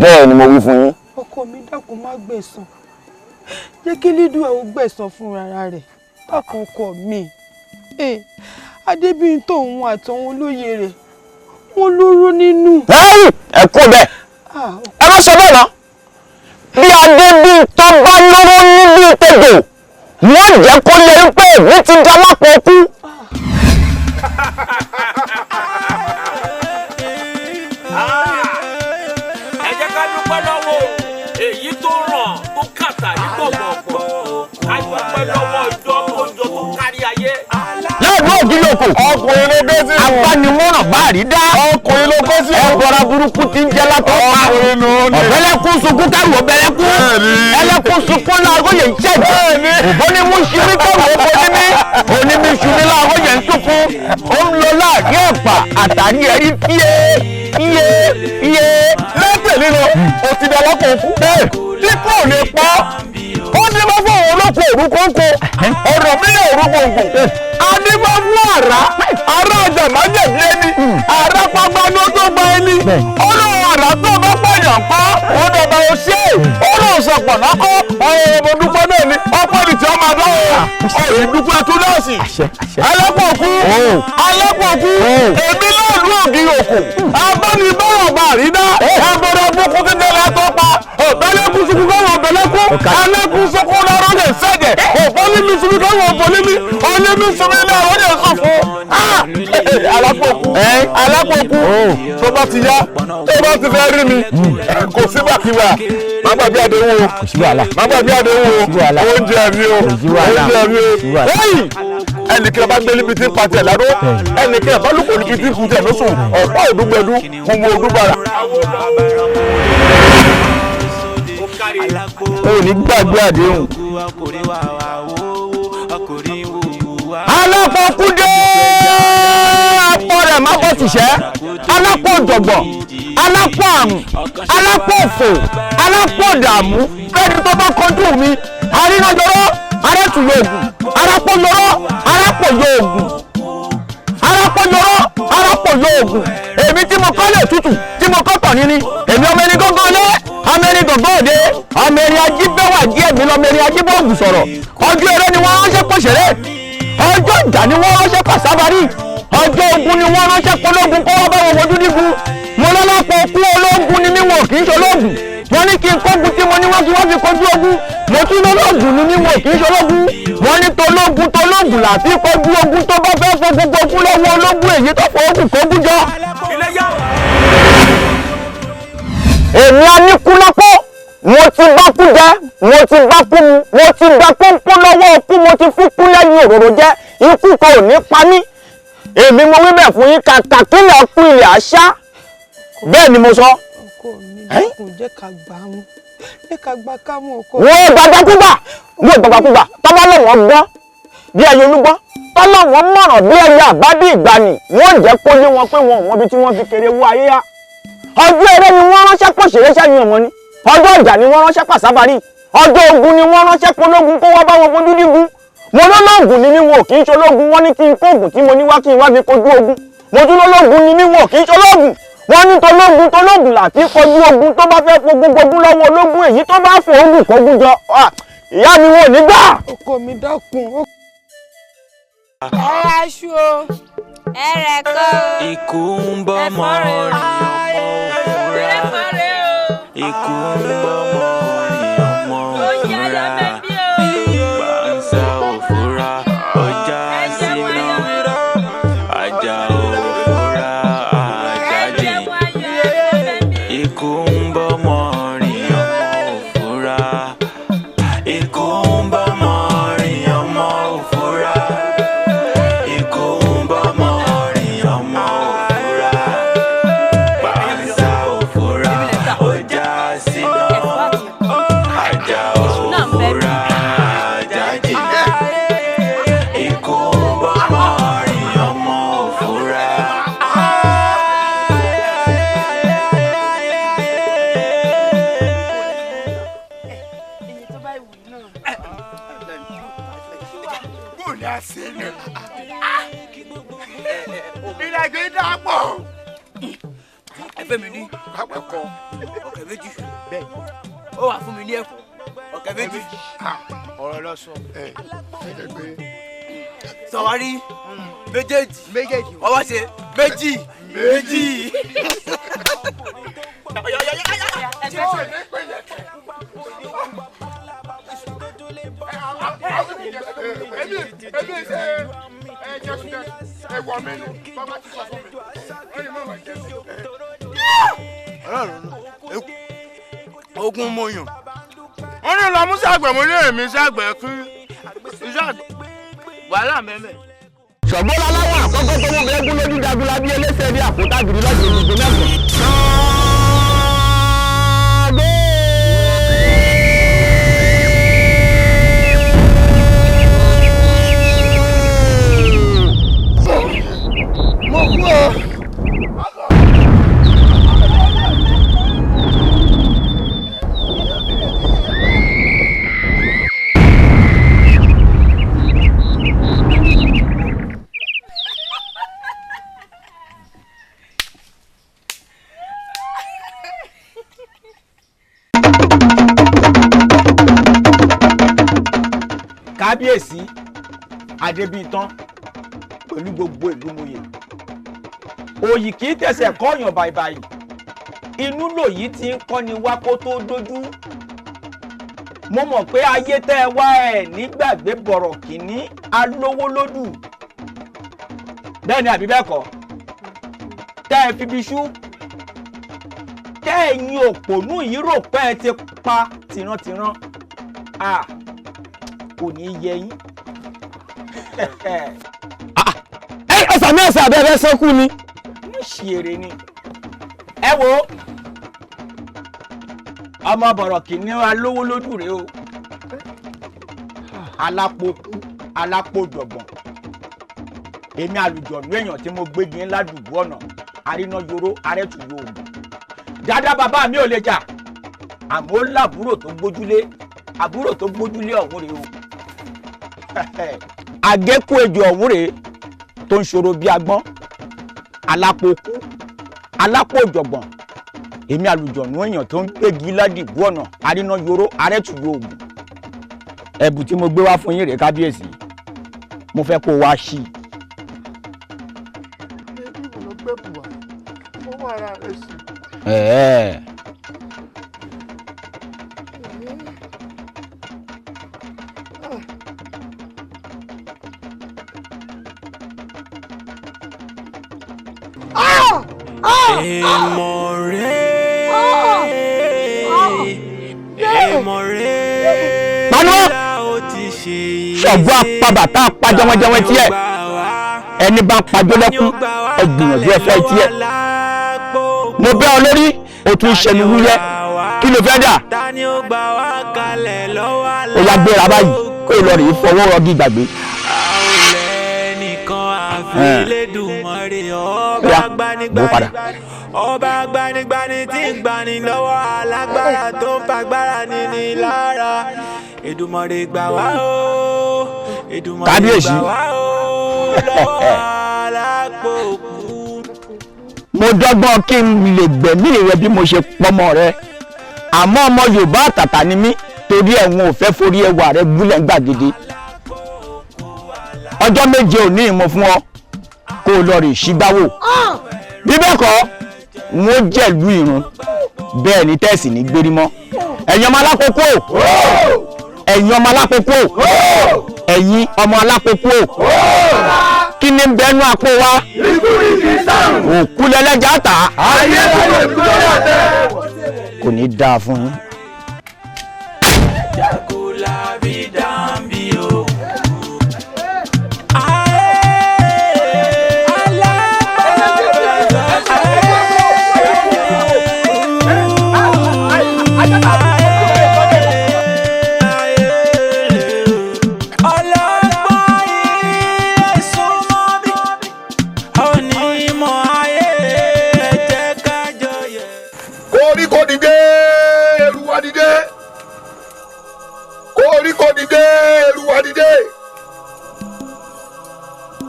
bẹ́ẹ̀ ni mo wí fún yín. Ọkọ mi, dákun má gbẹ̀san, jẹ́ kí Lídùà ó gbẹ̀san fúnra rẹ̀. Dákun ọkọ mi, Adébíntó òun àtàwọn olóyè rẹ̀ wọ́n lóró nínú. Ẹ kú bẹ́ẹ̀, ẹ má sọ bẹ́ẹ̀ náà. Bí Adébíntó bá lóró níbi tẹ̀dọ̀, wọ́n jẹ́ kó lè ń pè mí ti di alápò kú. Ẹ jẹ́ ká dúpẹ́ lọ́wọ́ èyí tó ràn tó kàtà ní gbọ̀ngbọ̀ngbọ̀, ká dúpẹ́ lọ́wọ́ ọjọ́ tó jọ tó kárí ayé. Láàbù ògiri òkò. Ọkùnrin ló dé sí. Abánimọ̀ràn bá rí dá. Ọkùnrin ló kó sí. Ẹ̀bọ̀ra burúkú ti ń jẹ́ látọ̀ pa. Ọkùnrin nù ní. Ọ̀bẹ̀lẹ̀kún sunkún kẹ́rù ọ̀bẹ̀lẹ̀kún. Ẹlẹ́kún sunkún láàgó yẹn ń ṣẹ̀jẹ̀. Òbó ni mú ṣubí kẹ́rù ọ̀bọ nímí. Òní mi ṣubí láàgó yẹn ń sunkún. Ó ń lọ láàrin ọ̀pá àtàrí ẹ̀rí fíye fíye fíye. Lẹ́tẹ̀ lílo òtítọ́ ọlọ́kùn òkú. Tí kò lè pọ́. Ó ní bá fún òun olóko òru kóńkó. Ọ̀rọ̀ mi ní òru gbòǹgbò. Adébá fún àrá. Ará ọjà má jẹ̀bi ẹni. Àrá pàgbà ló tó gba ẹni. Ọlọ́run àrá tó bá pààyàn pa. Ó dọ̀bà ó ṣe. Ọlọ́run sọ̀pọ̀ nákọ́. Ọ̀rọ̀ ọmọ dúpẹ́ náà ni. Ọpẹ́ ni tí ó máa dán o. Ọ̀rọ̀ ìdúpẹ́ tún náà sì. Alápòkú. Alápòkú. Èmi náà lú ògiri òkú. Abánibọ́rọ̀ bá rí dá. Ẹ̀bọ̀rọ̀ búkú títẹ̀ látọ́ pa. Ọ̀bẹ Bẹ́lẹ́kún sunkún káwọn ọ̀bẹ̀lẹ́kún. Alẹ́kún sunkún lọ́rọ́ lè sẹ́gẹ̀. Òbọ́límí sunkún káwọn òbọ́límí. Ọlẹ́mí sunkún lọ́rọ́ lè sọ̀fọ̀. Alápòkú alápòkú tó bá ti yá tó bá ti fẹ́ rí mi kò sígbàkigbà má gbàgbé àdéhùn o má gbàgbé àdéhùn o oúnjẹ mi o oúnjẹ mi o lẹ́yìn ẹnìkan bá gbé níbi tí ń pa tiẹ̀ láró ẹnìkan bá lùkọ́ níbi tí ń kun tiẹ̀ lóṣù ọ̀pá òdúgbẹ̀dú kún mú òdúgbàrà. O ò ní gbàgbé àdéhùn. Alápòkúdé apọ̀ rẹ̀ má bọ̀ tìṣẹ́ alápò jọ̀gbọ̀n alápò àrùn alápò òfò alápò dààmú fẹ́ni tó bá kọjú mi àrínájọ́rọ́ arẹ́tùyọ̀ ògùn arápòyọ̀rọ̀ arápòyọ̀ ògùn arápòyọ̀rọ̀ arápòyọ̀ ògùn èmi tí mo kọ́ lè tutù tí mo kọ́ tọ̀ níní èmi ọmọ ẹni gángan lé ọmọ ẹni gángan òde ọmọ ẹni ajíbẹ́wà díẹ̀ mi lọ́mọ ẹni ajíbọ̀ògùn sọ̀rọ̀ ọjọ́ eré ni wọ́n ránṣẹ́ pọ̀ṣẹ̀rẹ́ ọjọ́ ìjà ni wọ́n ránṣẹ́ pàṣábárí ọjọ́ ogun ni wọ́n ránṣẹ́ pológun kó wọ́n bá wọn wojú nígun mo lọ́lọ́pọ̀ kú ológun ni mímọ̀ kì í ṣológun wọ́n ní kí n kógun tí mo ní wọ́n fi wọ́n fi kojú ogun mo tún lọ́lọ́gùn ni mímọ̀ kì í ṣológun wọ́n ní tológun tológun làfi kojú ogun tó bá fẹ́ fogun gbogbo lọ́wọ́ ológun èyí tó fọ ogun kógun jọ. Èmi á ní kú lápò mo ti bá kú jẹ mo ti bá kú mu mo ti gba kónkó lọ́wọ́ kú mo ti fún kú lẹ́yìn òróró jẹ ikú kan ò ní pa mí èmi mo wí bẹ́ẹ̀ fún yín kàkà kílẹ̀ kú ilẹ̀ àṣà bẹ́ẹ̀ ni mo sọ. Ọkọ mi dákun jẹ́ ká gbà mú jẹ́ ká gbà ká mú ọkọ. Wọ́n gbàgbàkúgbà wọ́n gbàgbàkúgbà tọ́ba lọ́wọ́ gbọ́ bí ẹyẹ olúgbọ́ tọ́lá wọn mọ̀ràn bí ẹyẹ àbádé ìgbani wọ́n jẹ́ kó yé wọn pé wọn ò mọbi tí wọ́n fi kéré wú ayé yá. Ọjọ́ eré ni wọ́n ránṣẹ́ pòṣèré sẹ́yìn ọmọ ni ọjọ́ ìjà ni wọ́n ránṣẹ́ pàṣábárì ọjọ́ ogun ni wọ́n ránṣẹ́ pológun kó wá bá wọn fojú dígun mo lọ́lọ́gùn ni mí wọn kì í ṣológun wọ́n ní kí n kóògùn tí mo ní wá kí n wá fi kojú ogun mo tún lọ́lọ́gùn ni mí wọn kì í ṣológun wọ́n ní tológun tológun làfi kojú ogun tó bá fẹ́ fogun gbogbo lọ́wọ́ ológun èyí tó bá fò ogun kógun jọ ìyá mi wọn ò ní gbà. Ọkọ mi dákun. Ẹ ra aṣọ o ẹ rẹ̀ kọ́ o. Ikú ń bọ́ mọ́ rìn ọmọ òfúra. Ikú ń bọ́ mọ́ rìn ọmọ òfúra. Gbàǹsà òfúra ọjà síná. Ajá òfúra ajá jìn. Ikú ń bọ́ mọ́ rìn ọmọ òfúra. Ikú ń bọ́ mọ́ rìn ọmọ òfúra. Ikú ń bọ́ mọ́ rìn ọmọ òfúra. Gbàǹsà òfúra ọjà síná. Ajá òfúra ajá jìn. Ikú ń bọ́ mọ́ rìn ọmọ òfúra. Bóòlù àṣẹ ni. Ìrìnàjò yìí dáa pọ̀. Ẹ fẹ́ mi ní ẹ̀kọ́ ọ̀kẹ́ méjì bẹ́ẹ̀ ó wà fún mi ní ẹ̀fọ́ ọ̀kẹ́ méjì. Ọ̀rọ̀ lọ sọ. Sọ̀wárí méjèèjì ọwọ́ ṣe méjì méjì. Èmi ṣe ẹ jẹ́ sùdẹ́ ẹ wọ̀ mí ni bàbá ti sọ fún mi. Ẹyin mọ̀ wá jẹ́ sùdẹ́. Ogun mo yàn. Wọ́n ní lọ mú sàgbẹ̀ mo ní èmi sàgbẹ̀ kí iṣẹ́ àgbẹ̀ wàhálà mẹ́mẹ́. Ṣọ̀gbọ́n aláwọ̀ àkọ́kọ́ tó mú bẹ́ẹ̀ gún lójú jagunla bí ẹlẹ́sẹ̀ bí àpótágìrì lọ́jọ́ ìlú mẹ́fọ̀. Mo kú o. Kábíyèsí Adébíyìntán pẹ̀lú gbogbo ìlú mòye òyì kì í tẹsẹ̀ kọ́yàn bàìbàì inú lòyí ti ń kọ́ni wá kó tó dójú Mo mọ̀ pé ayé tẹ́ ẹ wá ẹ̀ nígbàgbé bọ̀rọ̀ kìíní alówó lódù. Bẹ́ẹ̀ ni àbí bẹ́ẹ̀ kọ́? Tẹ́ ẹ fi biṣú, tẹ́ ẹ̀yin òpònú yìí rò pé ẹ ti pa tìrantìran, à kò ní í yẹ yín. Ẹ ọ̀sà mi ọ̀sà abẹ́rẹ́ sọ́kù ni. Mo ṣì èrè ni. Ẹ wo ọmọ bọ̀rọ̀ kìíní alówó lójú rèé o, alápò alápò dọ̀gbọ̀n. Èmi àlùjọ̀nú èèyàn tí mo gbégi ńlá dùbú ọ̀nà àríná yoró arẹ́tù yóò dáadáa. Bàbá mi ò lè jà, àmọ́ ó lábúrò tó gbójúlé, àbúrò tó gbójúlé ọ̀hún rèé o. Àgékù ejò ọ̀hún rèé tó ń ṣòro bí agbọ́n, alápò kú alápò jọ̀gbọ̀n. Èmi àlùjọ̀nú èèyàn tó ń gbégi ládìgbò ọ̀nà àríná yoró arẹ́tù yóò gùn. Ẹ̀bùn tí mo gbé wá fún yín rèé kábíyèsí, mo fẹ́ kó o wá sí i. Ẹ̀ẹ́. Ṣọ̀gbọ́n apabàtà apajọmọjọmọ tiẹ̀, ẹni bá pajọ́ lẹ́kún ẹgbìyànjú ẹ̀fẹ́ tiẹ̀. Mo bẹ́ ọ lórí, o tún ṣẹnu wúyẹ́, kí ló fẹ́ dà? Ó yá gbéra báyìí kó o lọ rèé fọwọ́ rọgí gbàgbé. Ó yá bó padà. Ọba gbanigbani tí ń gbani lọ́wọ́ alágbára tó ń fagbára níní lára. Èdùmàrè gbà wá o, Èdùmàrè gbà wá o lọ́wọ́ alápòkú. Mo dọ́gbọ́n kí n lè gbẹ̀mí rẹ bí mo ṣe pọ́mọ rẹ, àmọ́ ọmọ Yorùbá àtàtà ni mí, torí ẹ̀wọ̀n ò fẹ́ forí ẹwà rẹ gúnlẹ̀ gbàgede. Ọjọ́ méje òní ìmọ̀ fún ọ kó o lọ rè sígbáwò, bí bẹ́ẹ̀ kọ́ n ó jẹ̀lú ìrun bẹ́ẹ̀ ni tẹ́sì ní gbérí mọ́. Ẹ̀yin ọmọ alákòókò, ẹ̀yin ọmọ alákòókò, ẹ̀yin ọmọ alákòókò, kí ni bẹ́ẹ̀nu àpò wa? Òkú lẹ́lẹ́jà tà kò ní dáa fún yín.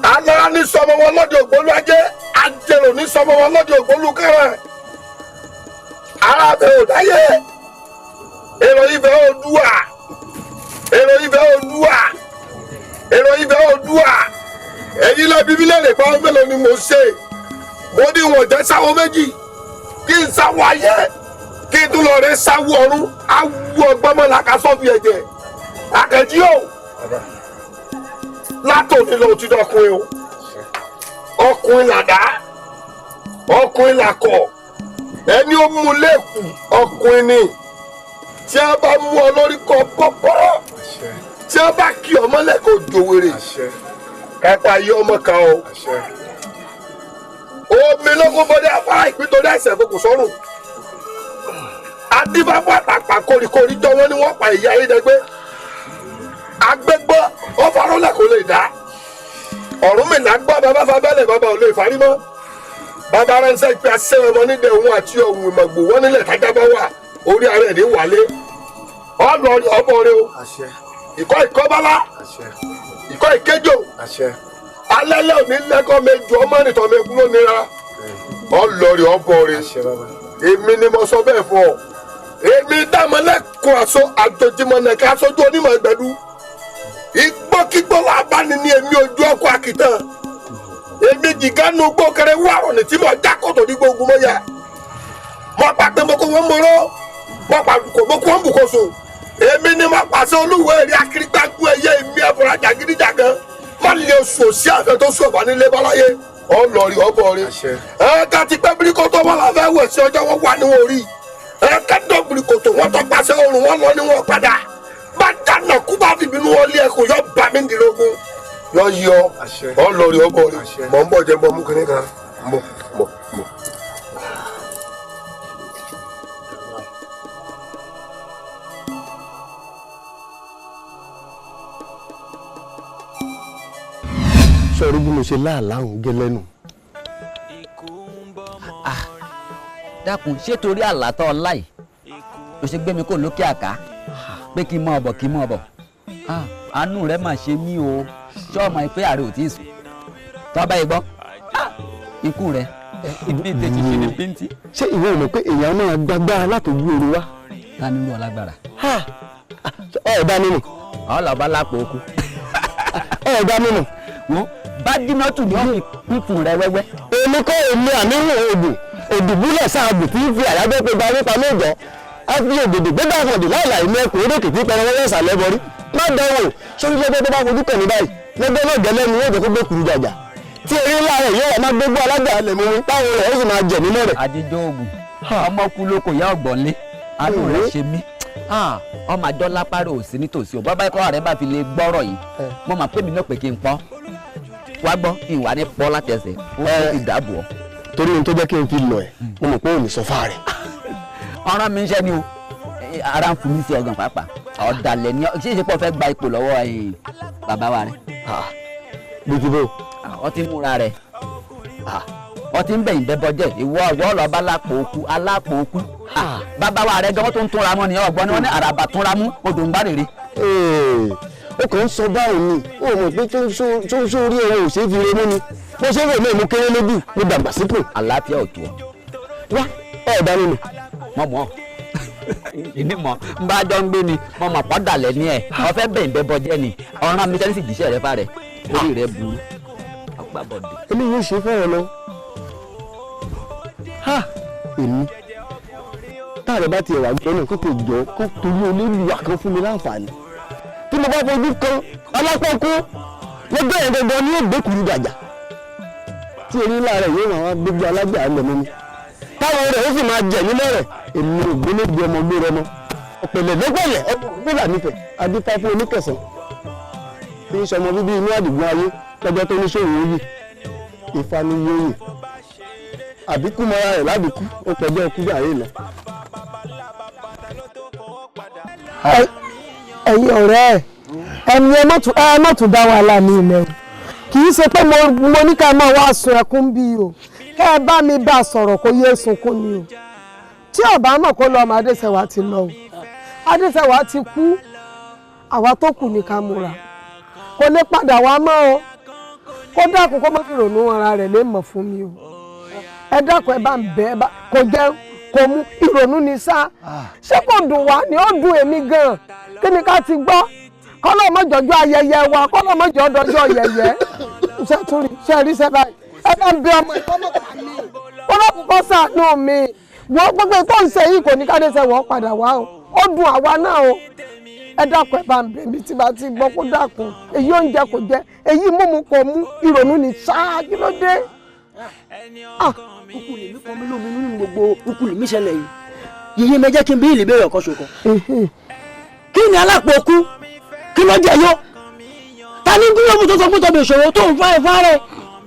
Alára ní sọmọ wọn lọ́dẹ ògbólú ajé, ajérò ní sọmọ wọn lọ́dẹ ògbólú kẹrẹ. Ara bẹ ò dáyé, èrò ibẹ̀ Oòduà, èrò ibẹ̀ Oòduà, èrò ibẹ̀ Oòduà. Ẹ̀yin lẹ́bi mi lẹ́rìí pa mélòó ni mo ṣe? Mo ní wọn jẹ́ sáwọ́ méjì, kí n sáwọ́ ayé, kí n tún lọ rẹ sáwọ́ ọ̀run, awú ọgbọ́n mọ́ làkàsọ́ fi ẹ̀jẹ̀. Àkànjí o, látòní lọ ti dọkùnrin o, ọkùnrin làdá, ọkùnrin làkọ, ẹni ó mú lẹ́kù ọkùnrin ni. Tí a bá mú ọ lórí kọ pọ́pọ́rọ́, tí a bá kí ọmọ lẹ́kọ̀ọ́ jòwèrè, kápá yí ọmọ kan o. Omi lókun bọ́dé afárá ìpín torí àìsàn ìfokùn sọ́rùn. Adífáfá àtàpà kórìkórì jọ wọ́n ní wọ́n pa ìyá ayédègbé. Agbégbọ́ ó farúlẹ̀ kò lè dá. Ọ̀rúnmìlà gbọ́ bàbá fabẹ́lẹ̀ bàbá ò lè farí mọ́. Bàbá ránṣẹ́ pé aṣẹ́ ọmọ nídẹ̀ òun àti ọ̀hún ìmọ̀gbò wọ́n nílẹ̀ tájá bá wà orí ara ẹ̀ ní wálé. Ọ̀nà ọmọ rẹ o. Ìkọ́ ìkọ́bálá. Ìkọ́ ìkéjò. Alẹ́lẹ́ òní lẹ́kọ́ méjì ọmọ nìtọ́ mi kúrò nira. Ọlọ́rì ọbọ̀ rẹ. Èmi ni mo sọ bẹ́ẹ̀ fún ọ. Èmi dámọ̀lẹ́kùn aṣọ àjòjìmọ̀nẹ̀ká aṣojú onímọ̀ ẹgbẹ̀dú. Igbókigbó la bá ní ní èmi ojú ọkọ̀ àkìtàn. Èmi jìgánu gbókèrè wàrọ̀ ní tí mo já kòtò ní gbogbo mọ́ yà. Mo pa pé mo kó wọn mọ́rọ́, mo pa kò mo kó wọn bùkọ́sùn. Èmi ni mo pàṣẹ olúwo èrè akirigbágún ẹyẹ èmi ẹ̀fọ́ra jàgídíjàgan. Má lè sùn sí àfẹ tó sùn ọ̀bà nílé báláyé. Ọlọ́ọ̀rì ọbọ̀ rẹ. Ẹ ká ti pẹ́ birikoto wọn la fẹ́ wẹ̀ sí ọjọ́ wọn wà níwọ̀n orí. Ẹ ká dọ̀ birikoto wọn tọ́ pàṣẹ oòrùn wọn lọ níwọ̀n padà. Bá dáná kú bá fi bínú wọn lé ẹkùn yọ bá mi dìrógún. Yọ yọ ọlọ́ọ̀rì ọbọ̀ rẹ. Mọ̀ ń bọ̀ jẹ́ bọ́ mú kínní kan. Mọ̀ mọ̀ mọ̀. Sọ̀rọ̀ bí mo ṣe láàlá òun gé lẹ́nu. Dákun, ṣé torí àlátọ́ ọlá yìí ló ṣe gbé mi kó lókè àká pé kí n mọ ọbọ kí n mọ ọbọ? Àánú rẹ mà ṣe mí o, ṣé ọmọ ẹ pé ààrẹ ò tí ì sùn tọ́ bá yìí gbọ́ ikú rẹ ibi ìtẹ̀sí ṣe ní bíntì. Ṣé ìwọ ò mọ̀ pé èèyàn máa gbàgbára látòjú oorun wá? Ta ni irú ọlágbára? Ẹ ẹ̀ dá mímu. Ọlọ́ba lápò okú. Ẹ ẹ̀ dá mímu. Wo bádínátù ni wọ́n fi kúnkún rẹ wẹ́wẹ́. Èmi kọ́ èmi àmírù oògùn òdùbúlẹ̀ sáàgùn tí ń fi àyájọ́ pé gba nípa mẹ́jọ á fi òdòdó gbé bá àfọ̀dì láìláì mẹ́kùn orókè tí pẹrẹ wẹ́wẹ́ ìsàlẹ̀ bọrí. Má dánwò sórí lọ́jọ́ tó bá fojú kàn ní báyìí lọ́jọ́ náà gẹ́lẹ́ ni yóò jẹ́ kó gbé kuru jàjà tí eré ńlá rẹ̀ yóò wá má gbégbó alágbà lẹ̀ mú mi táwọn rẹ̀ ó sì máa jẹ̀ nílẹ̀ rẹ̀. Àdìjọ oògùn ọmọ kú lóko ìyá ọ̀gbọ̀nlé àánú rẹ̀ ṣe mí. Ọmọ àjọ lápárò ò sí nítòsí o, bàbá ikọ̀ rẹ̀ bá fi lè gbọ́rọ̀ yìí mo mà pé mi náà pé kí n pọ́ wá gbọ́ ìwà ní pọ́ láti ẹsẹ̀ ó ti dàbò ọ́. Torí ohun tó jẹ́ kí n fi lọ ẹ̀ mo mọ̀ pé ò ní sọ fáà rẹ̀. Ọ̀ràn mi ń ṣẹ́ ni o, ara ń fún mi sí ọgàn pàápàá ọ̀dàlẹ̀ ni ṣé ìṣepọ̀ fẹ́ gba ipò lọ́wọ́ bàbá wa rẹ̀. Bí ti bó. Ọ ti múra rẹ̀, ọ ti ń bẹ̀yìn bẹ́bọ jẹ́ ìwọ ọ̀wọ́ ọlọ́ba alápò òkú alápò òkú. Bàbá wa rẹ̀ gan tó ń túnra mọ́ ni ọ̀gbọ́n ni wọ́n ní àràbà túnra mú odò ń bá rèrè. Ó kàn ń sọ báyìí ni ó mọ̀ pé tó ń sórí ẹ̀rọ ò ṣeé fi re mú ni bó ṣe ń rò náà mo kéré lójú mo dàgbà sípò. Àlàáfíà ò tó ọ. Wá ẹ dá nínú. Mọ mọ ìní mọ n bá jọ ń gbé ni mo mọ̀ pọ́ dàlẹ́ ní ẹ̀ ọ fẹ́ bẹ̀yìn bẹ́ bọ jẹ́ ni ọ̀ràn mi sẹ́ni sì jíṣẹ́ rẹ fà rẹ̀ orí rẹ burú ọgbà bọ̀dẹ̀. Eléyìí ò ṣe fẹ́ràn lọ. Ha èmi táàrẹ bá tiẹ̀ wà gbọ́ náà kó tó jọ kó torí olóòlùwà kan fún mi láǹfààní tí mo bá fojú kan alápọ̀kú lọ́jọ́ yẹn gangan ni yóò gbé kuru gàjà tí eyín ńlá rẹ̀ yóò máa gbégbé alágbà ẹ̀ lẹ́nu mi táwọn rẹ̀ ó sì máa jẹ̀ nílẹ̀ rẹ̀ èmi ò gbé lóbi ọmọ gbé rẹ mọ́ ọ̀pẹ̀lẹ̀ lọ́gbẹ̀lẹ̀ ọmọ gbéra nífẹ̀ẹ́ adífá fún oníkẹsàn tí ń sọmọ bíbí inú àdìgún ayé lọ́jọ́ tó ní sòwò yìí Ifá ní yóyè àbíkú mọ́ra rẹ̀ lábìkú ó pẹ̀jọ́ ikú gbàyè lọ. Ẹ̀yin ọ̀rẹ́ ẹ̀ ẹni ẹ má tún dá wàhálà ní ilẹ̀ o, kì í ṣe pé mo ní ká máa wá sun ẹkún bí o, kẹ́ ẹ bá mi bá a sọ̀rọ̀ kó yé sunkún ni o. Tí ọba mọ̀ kó lọ ọmọ Adéṣẹwà ti lọ o, Adéṣẹwà ti kú, àwa tó kù ní ká múra kò lè padà wá mọ́ o, kó dákun kó má fi rònú ara rẹ̀ lè mọ̀ fún mi o. Ẹ dákun ẹ bá ń bẹ̀ ẹ bá kò jẹun kò mú ìrònú ni sá, ṣé kò dùn wá ni ó dùn èmi gan-an, kí ni ká ti gbọ́ kọ́lọ́ mọ́jọ́jọ́ ayẹyẹ wa kọ́lọ́ mọ́jọ́ ọdọọjọ́ yẹyẹ ṣe tún rí ṣe rí ṣe báyìí ẹ bá ń bẹ ọmọ ìkọ́mọ̀ pa mí kọ́lọ́ kọ́ ṣàánú mi wọ́n gbogbo tó ń ṣe yìí kò ní kádéṣe wọ́n padà wá o, ó dùn àwa náà o. Ẹ dákun ẹ bá ń bẹ mi tí bá ti gbọ́ kó dákun, èyí oúnjẹ kò jẹ èyí mímu kò mú ìrònú ni ṣáá kí ló dé. Ukú lèmi kan mi lómi nínú gbogbo ukú lèmi ṣẹlẹ̀ yìí yìí mẹjẹ kí n bí ìlébèrè ọkọ ṣokan. Kí ni alápò okú kí ló jẹ yó ta ní gúlọ́ọ̀bù tó sọ fún tọbi ìṣòro tó ń fa ẹ̀fọ́ rẹ̀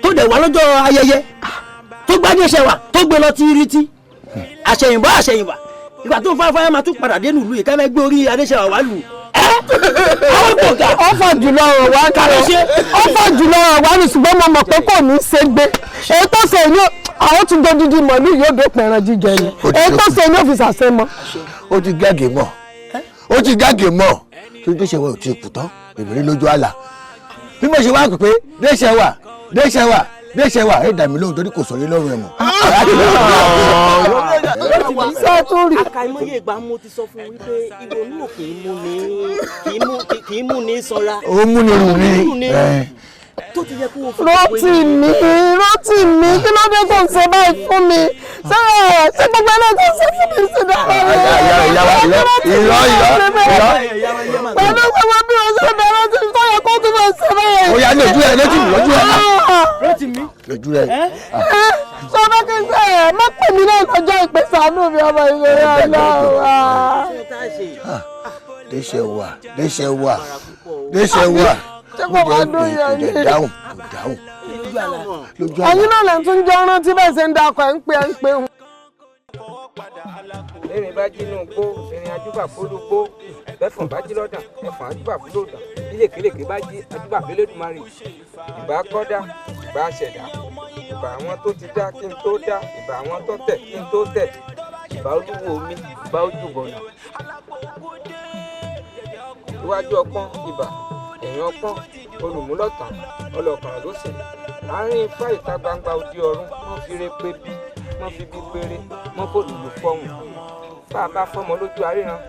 tó dẹ̀ wá lọ́jọ́ ayẹyẹ tó gbádùn ẹsẹ̀ wà tó gbé lọ tíírítí àṣẹyìnbá àṣẹyìnbá ìgbà tó ń fa ẹ̀fọ́ rẹ̀ máa tún padà dé nílùú yìí ká fẹ́ gbé orí Adéṣẹwà wá lù ó fà jùlọ ọ̀rọ̀ wá ní ó fà jùlọ ọ̀rọ̀ wá ní ṣùgbọ́n mo mọ̀ pé kò ní í ṣe gbé èyí tó ṣe ní àwọn tún jẹ dídí mọ̀lú yóò dópin ẹran jíjẹ ni èyí tó ṣe ní òfìsà ṣe mọ́. Ó ti gáàgé mọ́ ó ti gáàgé mọ́ tó Déṣẹwà ò ti kù tán èmi rí lójú àlà bí mo ṣe wá pé Déṣẹwà Déṣẹwà Déṣẹwà ẹ dà mí lóhùn torí kò sọ̀rọ̀ lọ́rùn ẹ̀ mọ́. Àkàìmọye ìgbà mo ti sọ fún wípé ìrònú ò kì í mú ni kì í mú ni sanra. Ó mú ni rù ni. Tó ti yẹ kó o fi Rótìmí Rótìmí kí ló dé tó ń ṣe báyìí fún mi? Ṣé ṣé gbogbo ẹlẹ́yìn tó ṣe fún mi sí dára rẹ̀? Irọ́ irọ́ irọ́. Pẹ̀lú gbogbo bí o ṣe bẹ̀rẹ̀ tí tó yẹ kó tún máa ṣe bẹ́ẹ̀. Ó yá lójú ẹ lójú lójú ẹ. Lójú rẹ. Sọ fẹ́ kí n ṣe ẹ̀ má pè mí náà lọ́jọ́ ìpè ṣàánú mi ọmọ ìṣòro ọlọ́wà. Déṣe wà déṣe wà déṣe wà. Ṣé kò wá dún yẹn ni? Kò dáhùn kò dáhùn. Lójú àlá. Ẹ̀yin náà lè tún jọ rántí bẹ́ẹ̀ ṣe ń dakọ̀ ẹ̀ ń pè ẹ̀ ń pè. Erin bá jí inú gbó, erin ajúbà fólúgbó, bẹ́fọ̀n bá jí lọ́dà, ẹ̀fọ̀n ajúbà fúlòdà, bí lèkèlèkè bá jí ajúbà fẹ́lẹ́dùmarè. Ìbà kọ́dá, ìbà ṣẹ̀dá, ìbà àwọn tó ti dá kí n tó dá, ìbà àwọn tó tẹ̀ kí n tó tẹ̀, ìbà olúwo mi, ìbà ojúbọ̀nà. Iwájú ọpọ́n ìbà, ẹ̀yìn ọpọ́n, olùmúlọ̀tàn, ọlọ́kàn ló sì. Àárín ifá ìta gbangba òdi ọ̀run, wọ́n fi re pé bí, wọ́n fi bí péré, wọ́n kò lùlù fọ́hùn. Bá a bá fọmọ lójú aríran,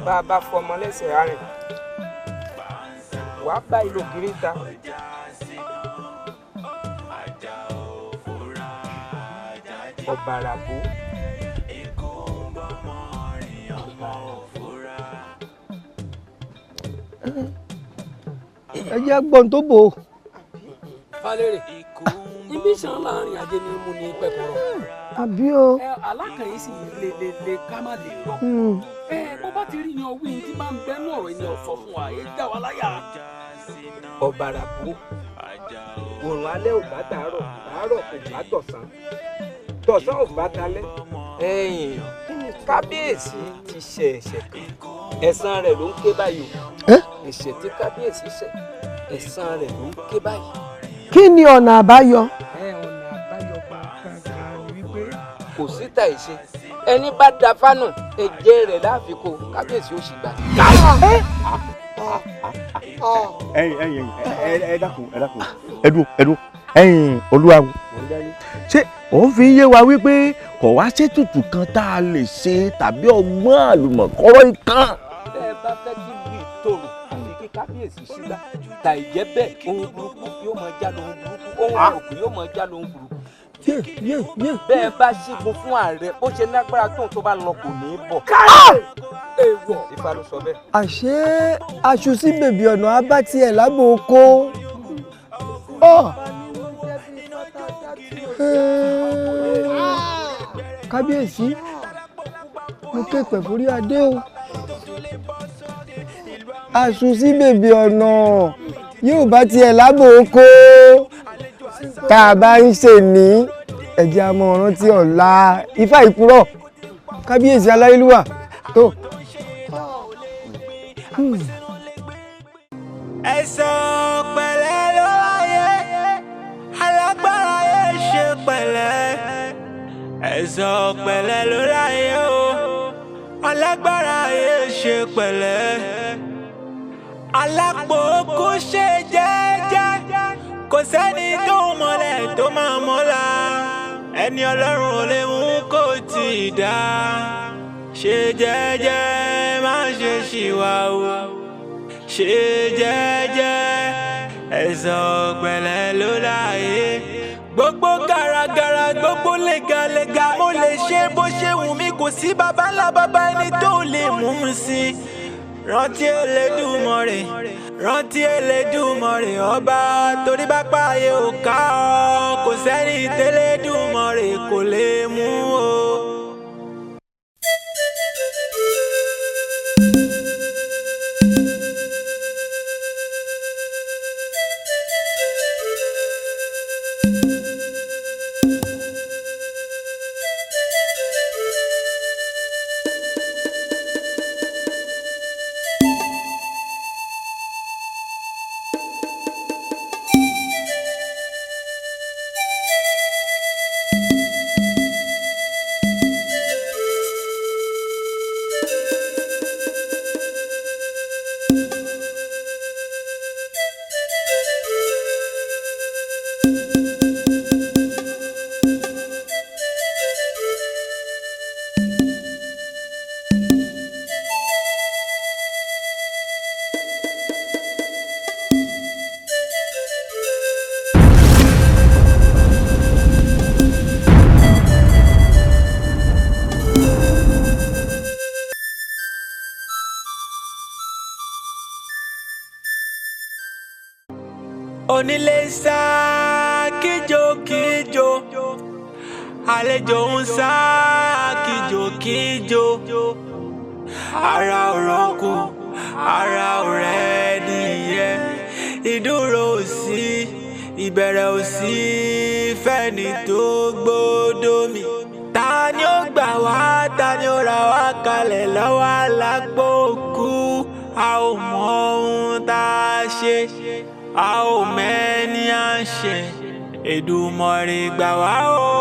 bá a bá fọmọ lẹ́sẹ̀ arìn, wàá bá ìlú ògiri ta. Ọ̀bàràbó. Ẹ jẹ́ gbọ́n tó bò ó. Falẹ́rẹ̀ ibi sàn láàrin ajé ni mo ní pẹ́kọ̀rọ̀. Àbí o. Ẹ alákànyìn sì lè lè lè ká má lè rọ. Ẹ bó bá ti rí ni ọwọ́ yìí tí máa ń bẹ́nu ọ̀rọ̀ yìí ni ọ̀sọ̀ fún wa èyí dá wa láyà. Ọ̀bàràbó, òrùn alẹ́ ò bá tàárọ̀, tàárọ̀ kò bá tọ̀sán, tọ̀sán ò bá talẹ́. Ẹ̀yìn kábíyèsí ti ṣe ẹ̀ṣẹ̀ kan, ẹ̀san rẹ̀ ló ń ké báyìí o. Ẹ̀ṣẹ̀ tí kábíyèsí ṣẹ̀, ẹ̀san rẹ̀ ló ń ké báyìí. Kí ni ọ̀nà àbáyọ? Ẹ ọ̀nà àbáyọ pàápàá ni wípé kò sí tàìṣe, ẹni bá da fánù ẹ̀jẹ̀ rẹ̀ láfikún kábíyèsí ó sì gbà. Ẹ̀yin ẹ̀yin ẹ dákun ẹ dákun ẹ dúró ẹ dúró ẹ̀yin olúwawo, ṣé òun fi ń yé wa wípé kò wá ṣètùtù kan tá a lè ṣe tàbí ọgbọ́n àlùmọ̀kọ́rọ́ ìkan? Bẹ́ẹ̀ bá fẹ́ kí ìlú ìtòrò àfi kí kábíyèsí sígbà, tàì jẹ́ bẹ́ẹ̀ ohun burúkú yóò máa já lóhun burúkú, ohun burúkú yóò máa já lóhun burúkú. Bẹ́ẹ̀ bá ṣígun fún ààrẹ bó ṣe lágbára tóun tó bá lọ kò ní í bọ̀. Èèwọ̀ Ifá ló sọ bẹ́ẹ̀. Àṣé aṣù sí bèbí ọ̀nà abá tiẹ̀ lábò oko. Kábíyèsí, mo ké pẹ̀ forí adé o. Aṣù sí bèbí ọ̀nà yóò bá tiẹ̀ lábò oko. Tá a bá ń ṣe ní ẹ̀jẹ̀ amọ̀ràn tí ọ̀la Ifá ìkúrọ̀ kábíyèsí aláyélúwà tó. Ẹ̀sọ̀ pẹ̀lẹ́ ló wáyé, alágbára yé ṣe pẹ̀lẹ́. Ẹ̀sọ̀ pẹ̀lẹ́ ló láyé o, alágbára yé ṣe pẹ̀lẹ́. Alápòókú ṣe jẹ́jẹ́, kò sẹ́ni tó mọ̀lẹ́ tó máa mọ́la. Ẹni Ọlọ́run ò lè mú kó tì í dá. Ṣe jẹ́jẹ́ má ṣe ṣìwà o, ṣe jẹ́jẹ́. Ẹ̀sọ̀ pẹ̀lẹ́ ló láyé. Gbogbo garagara, gbogbo légaléga, mo lè ṣe bó ṣe wù mí, kò sí baba ńlá baba ẹni tó lè mú mi sí. Rántí Elédùmarè, rántí Elédùmarè ọba, torí bá pààyè ò ká ọ, kò sẹ́ni tẹ́lẹ̀dùmarè kò lè mú o. Onílé ń sá kíjokíjo, àlejò ń sá kíjokíjo. Ara ò rọ́kù, ara ò rẹ̀ nìyẹn. Ìdúró ò sí, ìbẹ̀rẹ̀ ò sí fẹ́ni tó gbódò mi. Ta ni ó gbà wá, ta ni ó ra wá kalẹ̀ lọ́wọ́ alápò kú? A ò mọ ohun tá a ṣe, a ò mẹ́ni à ń ṣe. Èdùmàrè gbà wá o,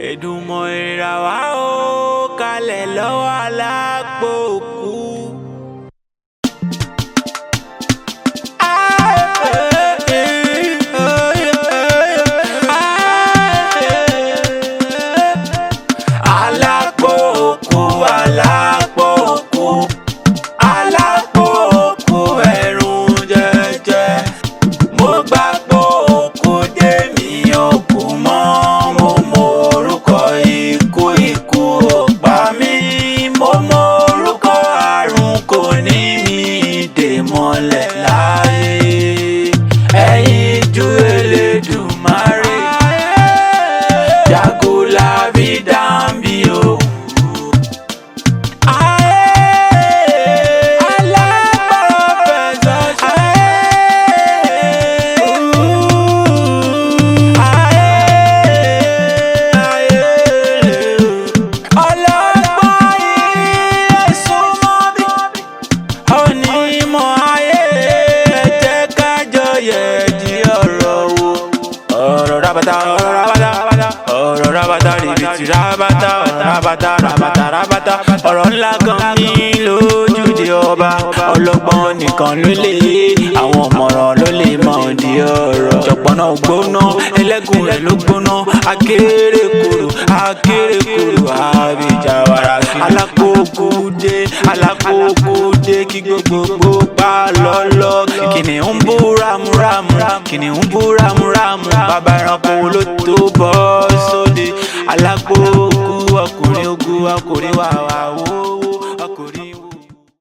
Èdùmàrè rà wá o kalẹ̀ lọ́wọ́ alápò kú. Alápòkú, alápòkú, alápòkú ẹ̀rùn jẹjẹ. Mo gbà pòkú tèmi ò kú mọ́, mo mọ orúkọ ikú, ikú ò pa mí. Mo mọ orúkọ àrùn, kò ní mi dè mọ́lẹ̀ láyé. Ẹ̀yin ju Elédùmarè, Jagunlabi dàbí o. Ọlọ́gbọ́n ilé súnmọ́ bí onímọ̀ ayé, ẹ jẹ́ ká jọ yẹ̀dí ọ̀rọ̀ wò. Ọ̀rọ̀ rabata, ọ̀rọ̀ rabata, ọ̀rọ̀ rabata rìbìtì rabata, rabata rabata rabata, ọ̀rọ̀ ńlá gan mi lójúde ọba. Ọlọ́gbọ́n nìkan ló lè, àwọn ọ̀mọ̀ràn ló lè mọ̀ di ọ̀rọ̀. Ṣọ̀pọ̀nà gbóná, ẹlẹ́gùn rẹ̀ ló gbóná, akérèkọ́rò akérèkọ́rò àbíjàwara. Alákòókò dé, alákòókò dé, kí gbogbogbò pa lọ́lọ́. Kìnìún bú ramúramù, kìnìún bú ramúramù, bàbá ẹranko ló tó bọ́ sóde. Alákòókò ọkùnrin ogun, ọkùnrin wàwà wówó.